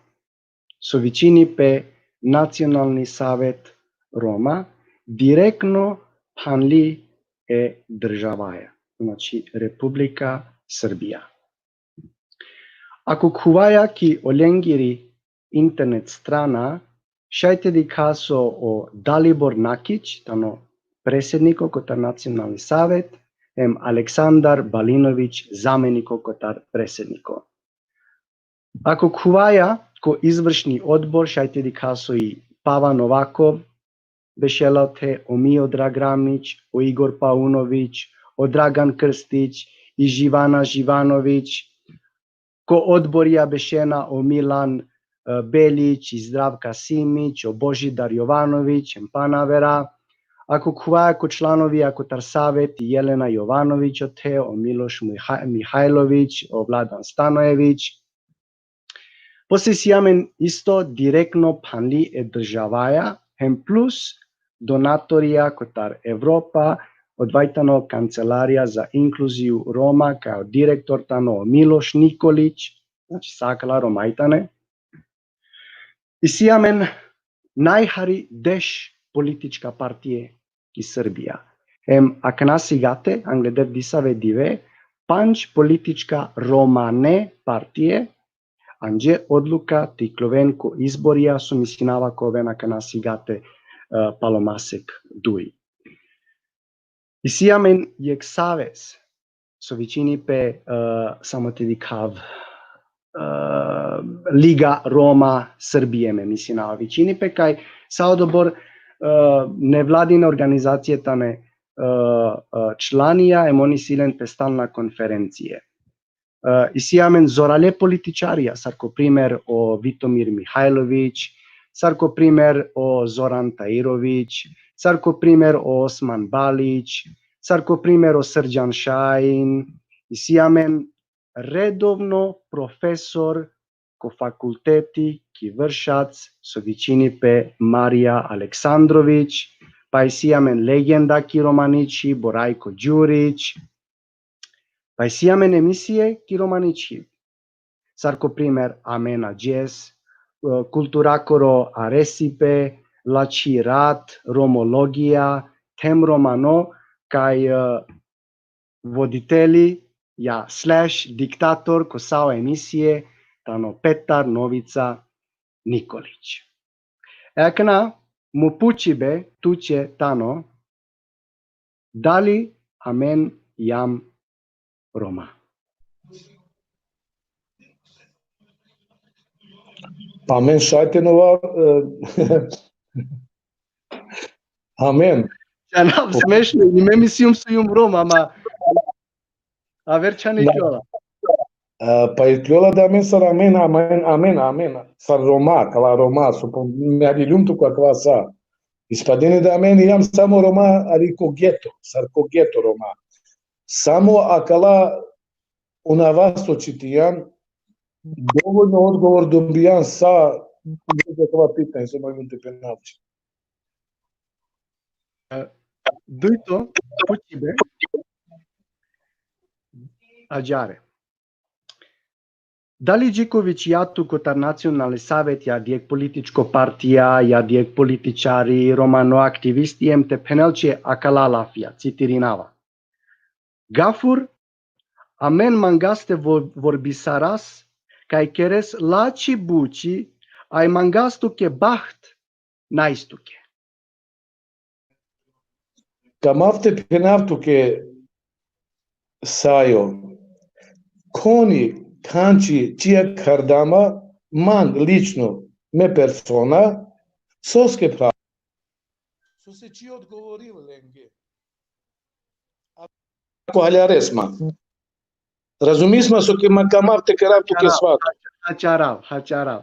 so vičini pe Nacionalni savet Roma, direktno phanli e državaja, znači Republika Srbija. Ako khuvaja ki olengiri internet strana, šaj te dikha so o Dalibor Nakić tano presedniko kotar Nacionalni savet, em Aleksandar Balinović zameniko kotar presedniko. Ako khuvaja ko izvršni odbor, šaj te dikha so i Pava Novakov bešela othe, o Miodrag Ramić, o Igor Paunović, o Dragan Krstić, i Živana Živanović. Ko odborija bešena o Milan, e, Beljić, i Zdravka Simić, o Božidar Jovanović, em pana avera. Ako khuvaja ko članovija kotar savet, i Jelena Jovanović othe, o Miloš Miha-, Mihajlović, o Vladan Stanojević. Posle isi amen isto direktno phanli e državaja, hem plus donatorija kotar Evropa, odova i tano Kancelarija za inkluziju Roma, kaj o direktor tano Miloš Nikolić, znači sa akala Roma i tane. Isi amen najhari deš politička partije ki Srbija. Em akana sigate, angleder disave dive, pandž politička romane partije anđe odluka te ikloven ko izborija so mislinava ka oven akana sigate, e, palo masek duj. Isi amen jekh savez, so vičini pe, e, samo te dikhav, e, Liga Roma Srbije, me mislinava vičini pe, kaj sa odobor, e, nevladine organizacije tane, e, e, članija, em on isi len pe stalna konferencije. E, isi amen zorale političarija, sar ko primer o Vitomir Mihajlović, sar ko primer o Zoran Tajirović, sar ko primer o Osman Balić, sar ko primer o Srđan Šajin, isi amen redovno profesor ko fakulteti ki Vršac, so vičini pe Marija Aleksandrović, pa isi amen legenda ki romani čhib o Rajko Đurić, pa isi amen emisije ki romani čhib. Sar ko primer Amen ađes, e, Kulturakoro aresipe, Lačhi rat, Romologija, Them romano, kaj, e, voditeli, ja, slash diktator ko sa o emisije tano Petar Novica Nikolić. E akana, mo pučibe tuće tano, dali amen ijam Roma? Pa amen šaj te nova, e, amen. Džanav, smešno, i me mislum so ijum Roma, ama aver čhane ikljola. E, pa ikljola da amen sar amen, amen, amen, amen, sar Roma, kala Roma, so po, me aljum tu ko akava sa. Ispadini da amen ijam samo Roma, ali ko geto, sar ko geto Roma. Samo akala o nava so čitijan, dovoljno odgovor dobijan sa, za akava pitanje, so mogum te phenav. E, dujto pučibe, ađare. Dali dži ko vičija tu kotar Nacionalni savet, ja dijek političko partija, ja dijek političari, romano aktivisti, em te phenel će akala lafija, citirinava. Gafur, amen mangaste vo-, vorbisaras, kaj keres lači buči, aj mangas tuke baht, nais tuke. Kamav te phenav tuke sajo. Koni, kanči, čija kardama, man lično, me persona, soske pra-, so se či odgovoril lenge. Ako haljares ma. Razumis ma so ke ma kamav te kerav tuke svat. Haćarav, haćarav.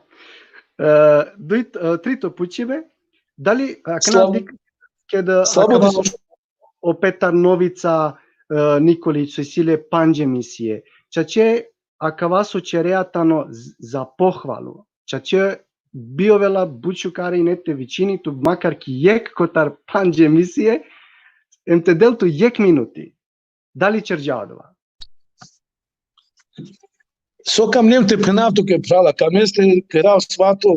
E, dujt-, e, trito pučibe, dali, akana Slav-, dik-, keda slabo akava dis- o Petar Novica, e, Nikolić, so isi le pandž emisije. Čače akava so ćerea tano z-, za pohvalu. Čače bi ovela but šukar ine te vičini tu makar ki jekh kotar pandž emisije, em te del tu jekh minuti. Dali ćerđa odova? So kam nem te phenav tuke, phrala, kam este kerav svato,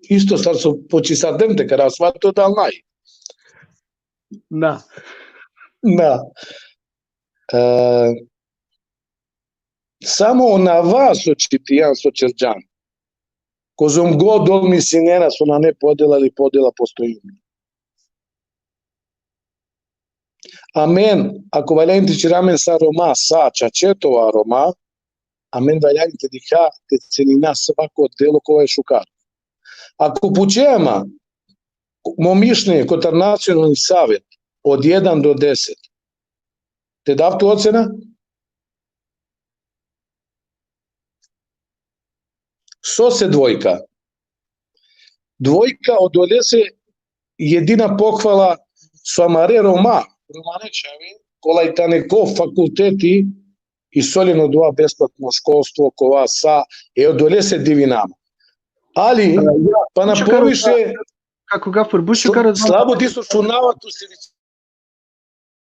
isto sar so počisardem te kerav svato, dal naj? Na. Na. E, samo o nava so čitijan, so ćerđan. Kozom god ol mislinena so nane podela ili podela postojini. Amen, ako valjani te ćera amen sa Roma, sa čače te ova Roma, amen valjani te dikha, te cenina svako delo kova e šukar. Ako pučea ma mo mišljenje kotar Nacionalni savet od jedan do deset, te dav tu ocena? Sose dvojka? Dvojka odolese jedina pohvala so amare Roma, romane čhave, kola i tane ko fakulteti, isi len odova besplatno školstvo, kova sa, e odolese divinama. Ali, e, ja, pana poviše, kako Gafur, but šukar odova, slabo ti so šunava tu si.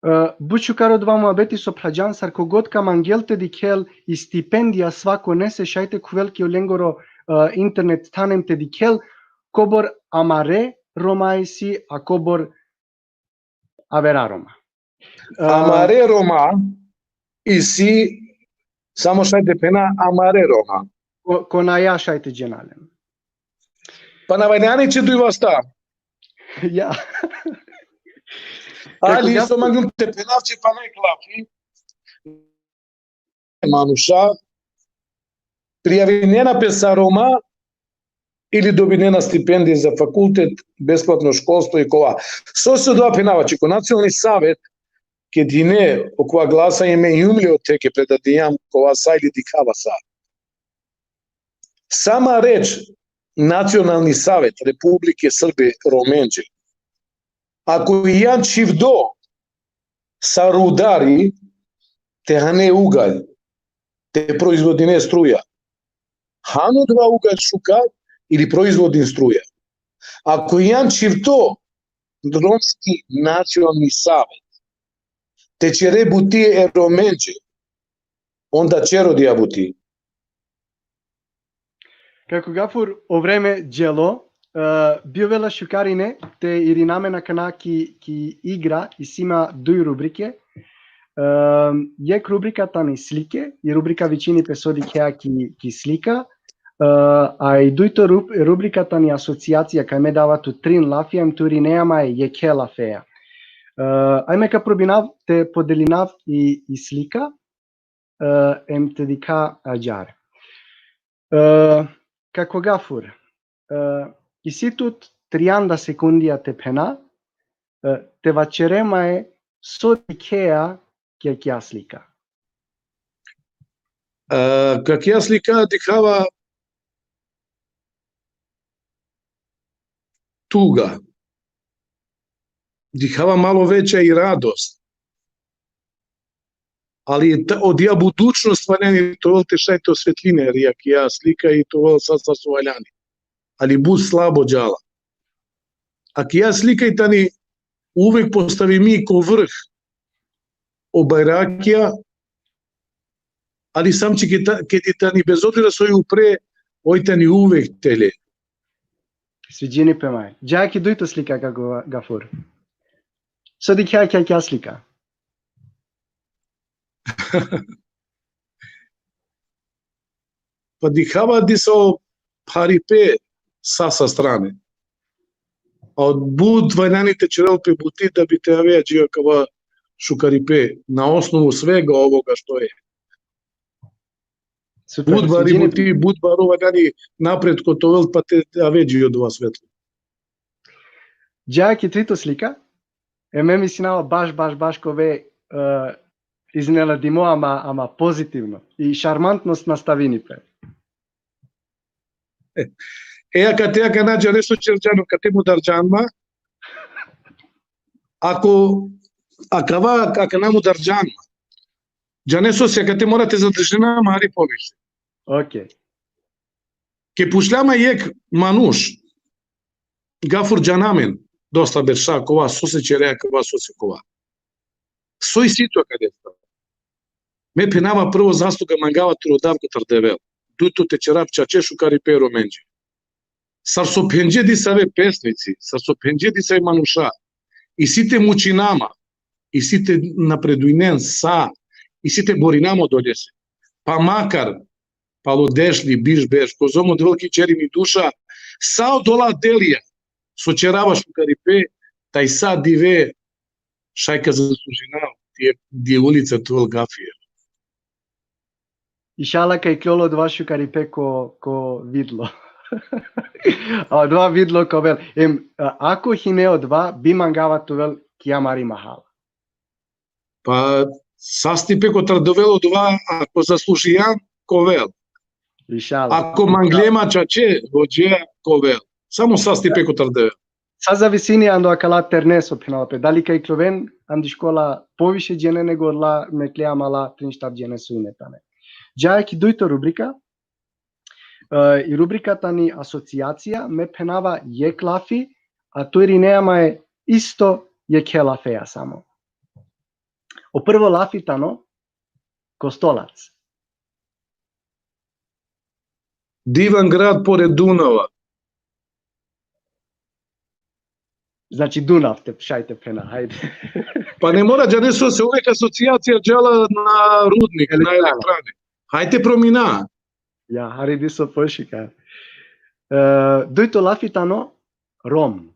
E, but šukar odova muhabeti so phrađan, sar kogod ka mangel te dikhel i stipendija svako nese, šaj te khuvel ki olengoro, e, internet than em te dikhel kobor amare Roma isi, a kobor avera Roma. E, amare Roma isi, samo šaj te phena amare Roma. Ko, ko naja šaj te džana len. Pa na valjani će duj vasta. Ja. Ali isto mangljum te phenav će pana jek lafi. Manuša prijavinena pe sa Roma ili dobinena stipendije za fakultet, besplatno školstvo i kova. Sose odova phenava će ko Nacionalni savet, ked hine okova glasa, ime jumljote ke predadijam kova sa ili dikhava sa. Sama reč Nacionalni savet Republike Srbe Romenđe, ako ijan čhivdo sa rudari te hane ugalj, te proizvodine struja, han odova ugalj šukar ili proizvodin struja. Ako ijan čhivdo Romski nacionalni savet te ćere buti e Romenđe, onda ćer odija buti. Kako Gafur, o vreme dželo, e, bi ovela šukar ine te irina amen akana ki, ki igra, isi ma duj rubrike. E, jek rubrika tani slike, i rubrika vičini pe So dikhea ki, ki slika. E, a i dujto rub-, rubrika tani asocijacija, kaj me dava tu trin lafija, em tu irinea ma e jekhe lafeja. E, aj me ka probinav te podelinav i, i slika, e, em te dikha ađahar. E, kako Gafur, e, isi tut trianda sekundija te phena, e, te vaćere ma e so dikhea ki akaja slika. E, ki akaja slika dikhava tuga. Dikhava malo veća i radost. Ali ta, odija budućnost valjani te ovel te šaj te osvetline, jer akaja slika i te ovel sa, sa so valjani. Ali but slabo džala. Akaja slika i tani, uvek postavimi ko vrh o bajrakija, ali sam će ked ta-, ked i tani, bez obzira so i upre, oj tani uvek tele. Sviđini pe ma e. Dža ki dujto slika, kako Gafur. So dikhea ki akaja slika? Pa dikhava diso pharipe sa, sa strane. A but valjani te ćerel pe buti da bi te avea dži akava šukaripe na osnovu svega ovoga što je. Super, but bari sviđini buti, but baro valjani napred ko te ovel pa te ave dži odova svetlo. Dža ki trito slika, e me mislinava baš, baš, baš ka ove, e, iznenadimo, ama, ama pozitivno. I šarmantnost nastavini pe. E, akate akana džane so ćerđan, akate mudarđan ma. Ako, akava, akana mudarđan ma. Džane so, akate mora te zadržina ma hari poviše. Okej. Ke pučlja ma jek manuš, Gafur, džana amen, dosta berša kova, sose ćerea kova, sose kova. So isi tu akate? Me phenava, prvo zasluga mangava te rodav kotar Devel. Dujto, te ćerav čače šukaripe e Romenđe. Sar so phenđe disave pesnici, sar so phenđe disave manuša, isi te mučina ma, isi te napredujnen sa, isi te borina ma odolese. Pa makar palo deš li, biš berš, kozom o Devel ka ićeri mi duša, sa odola delija so ćerava šukaripe, taj sa dive šaj ka zaslužinav, di e, di e ulica te ovel gafija. Išala ka iklol odova šukaripe ko, ko vidlo. A odova vidlo ka ovel. Em, a, ako hine odova, bi mangava te ovel ki amari mahala. Pa, sastipe kotar te ovel odova, ako zaslužijan, ka ovel. Išala. Ako mangle ma čače, hodžeja, ka ovel. Samo sastipe kotar te ovel. Sa zavisini ando akala terne so phenava pe. Dali ka ikloven andi škola poviše džene nego odola mekle amala trin štar džene so ine tane. Džaja ki dujto rubrika. E, i rubrika tani asocijacija, me phenava jekh lafi, a tu irinea ma e isto jekhe lafeja samo. O prvo lafi tano Kostolac. Divan grad pored Dunava. Znači Dunav te, šaj te phena, hajde. Pa ne mora, džane so se uvek asocijacija džala na rudnik, na elektrane. Hajde promina. Ja, hari diso pošukar. E, dujto lafi tano Rom.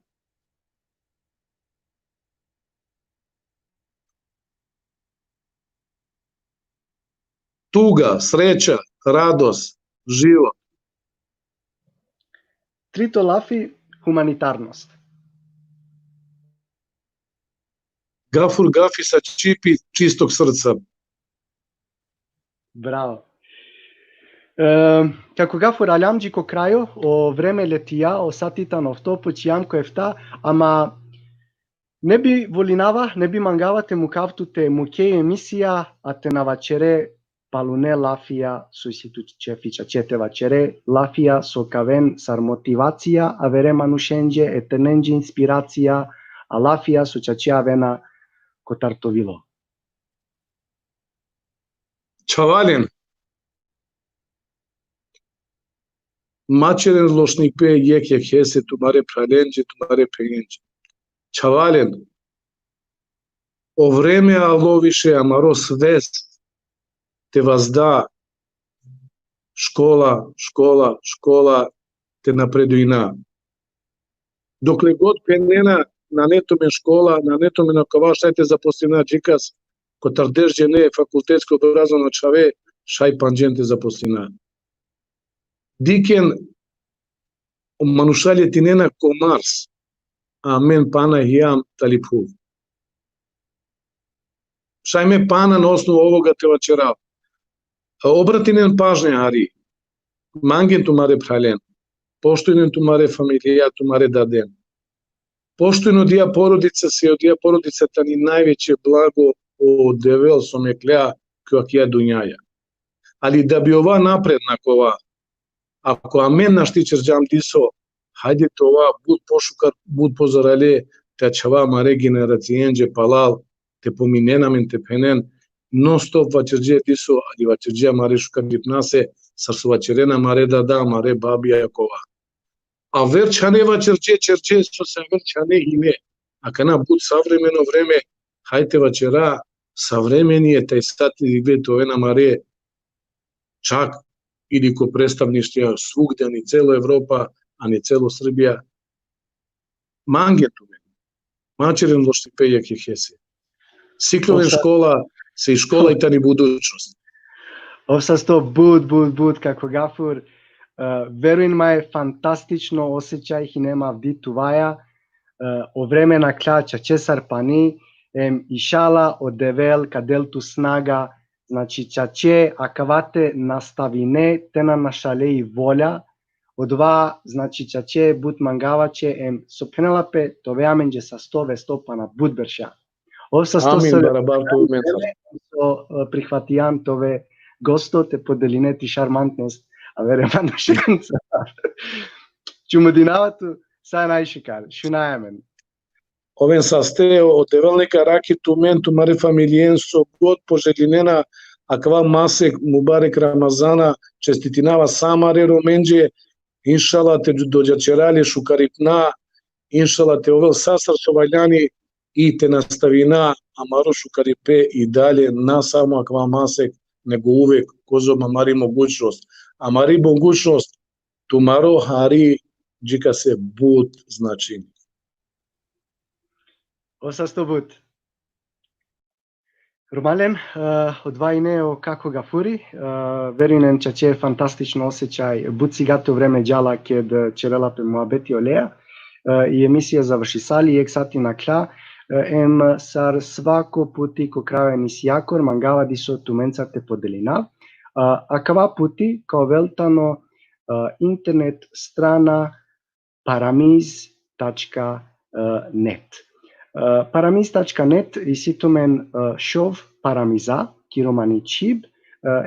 Tuga, sreća, radost, život. Trito lafi, humanitarnost. Gafur gafi sa čipi čistog srca. Bravo. E, kako Gafur aljam dži ko krajo, o vreme letija, o sati tano ofto, počijam ko efta, ama ne bi volinava, ne bi mangava te mukav tut te muke i emisija, a te na vaćere palune lafija so isi tut ćefi čače te vaćere, lafija so ka aven sar motivacija avere manušenđe, e ternenđe inspiracija, a lafija so čače avena kotar to vilo. Čhavalen. Ma ćeren lošnipe jekh jekhese, tumare phralenđe, tumare phenjenđe. Čhavalen. O vreme alo više, amaro svest te vazda škola, škola, škola, te napredujna. Dokle god phenena nane tumen škola, nane tumen akava, šaj te zaposlina džikas, kotar deš džene fakultetsko obrazovano čhave, šaj pandžen te zaposlina. Dikhen, o manuša letinena ko Mars, a amen pana hijam tali phuv. Šaj me pana na osnovu ovoga te vaćerav. A obratinen pažnja hari. Mangen tumare phralen. Poštujnen tumare familija, tumare daden. Poštujnen odija porodica, se odija porodica tani najveće blago o Devel so meklea ko akija dunjaja. Ali da bi ova napredna kova, ako amen našti ćerđam diso, hajde te ova but pošukar, but pozorale, te ačhava amare generacijenđe palal, te pominen amen, te phenen, non stop vaćerđe diso, ali vaćerđe amare šukaripnase, sar so vaćerena amare dada, amare babija kova. Aver čhane vaćerđe, ćerđe so se aver čhane hine. Akana but savremeno vreme, hajde vaćera, savremeni e, taj sati dive te oven amare čak ili ko predstavništva svugde, ani celo Evropa, ani celo Srbija. Mange tumen. Ma ćeren lošnipe jekh jekhese. Sikloven škola, se i škola i tani budućnost. Ov sasto but, but, but, kako Gafur. E, verujin ma e fantastično osećaj hine ma avdi tuvaja. E, o vreme nakhla čače sar pani, em išala o Devel ka del tu snaga, znači čače akava te nastavine, te na našale i volja, odova, znači čače but mangava će, em so phenela pe, te ove amenđe sasto vesto pana but berša. Ov sasto. Amin, so, barabar tu men. So, e, prihvatijan te ove gosto, te podeline ti šarmantnost avere manušenca. Čumudinava tu, sa najšukar, šunaja amen. Oven saste, o Devel neka rakhi tumen, tumare familijen, so god poželinena, akava masek mubarek Ramazana, čestitinava sa amare Romenđe, inšala te dođaćera le šukaripna, inšala te ovel sa sar so valjani i te nastavina amaro šukaripe i dalje, na samo akava masek, nego uvek, kozom amari mogućnost. amari mogućnost, tumaro hari džikase but značini. O sasto but. Romalen, e, odova ine o Kako Gafuri, e, verujnen čače fantastično osećaj, but sigate o vreme džala ked, e, čerela pe muhabeti oleja, e, i emisija završisali, jekh sati nakhla, e, em sar svako puti ko krajo emisijakor, mangava diso tumenca te podelinav. A, akava puti ka ovel tano, e, internet strana paramiz tačka net. E, paramiz tačka net isi tumen, e, šov paramiza, ki romani čhib, e,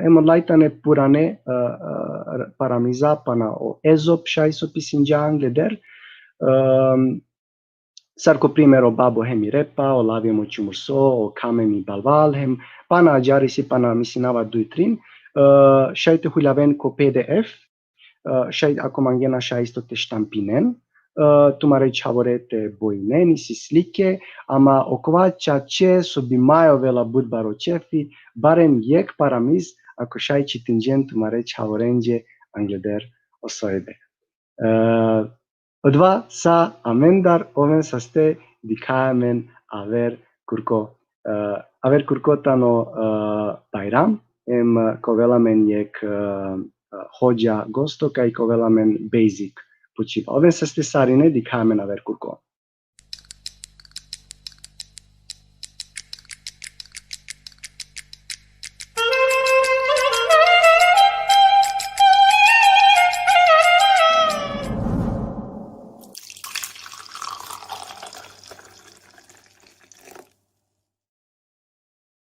em odolaj tane purane, e, e, paramiza pana o Ezop šaj so pisinđa angleder, em, sar ko primer o Babo hem i Repa, o Lav hem o Čumurso, o Kham hem i Balval, hem pana ađahar isi pana misinava duj trin, e, šaj te huljaven ko P D F, e, šaj ako mangena šaj isto te štampinen, e, tumare čhavore te bojinen, isi slike, ama okova čače so bi maj ovela but baro ćefi, barem jekh paramiz, ako šaj čitinđen tumare čhavorenđe angleder o sojbe. E, odova sa amendar, oven saste dikhaja amen aver kurko. E, aver kurko tano, e, Bajram, em ka ovel amen jekh, e, e, hodža gosto, kaj ka ovel amen basic pučiba. Oven saste sarine dikhaja amen aver kurko.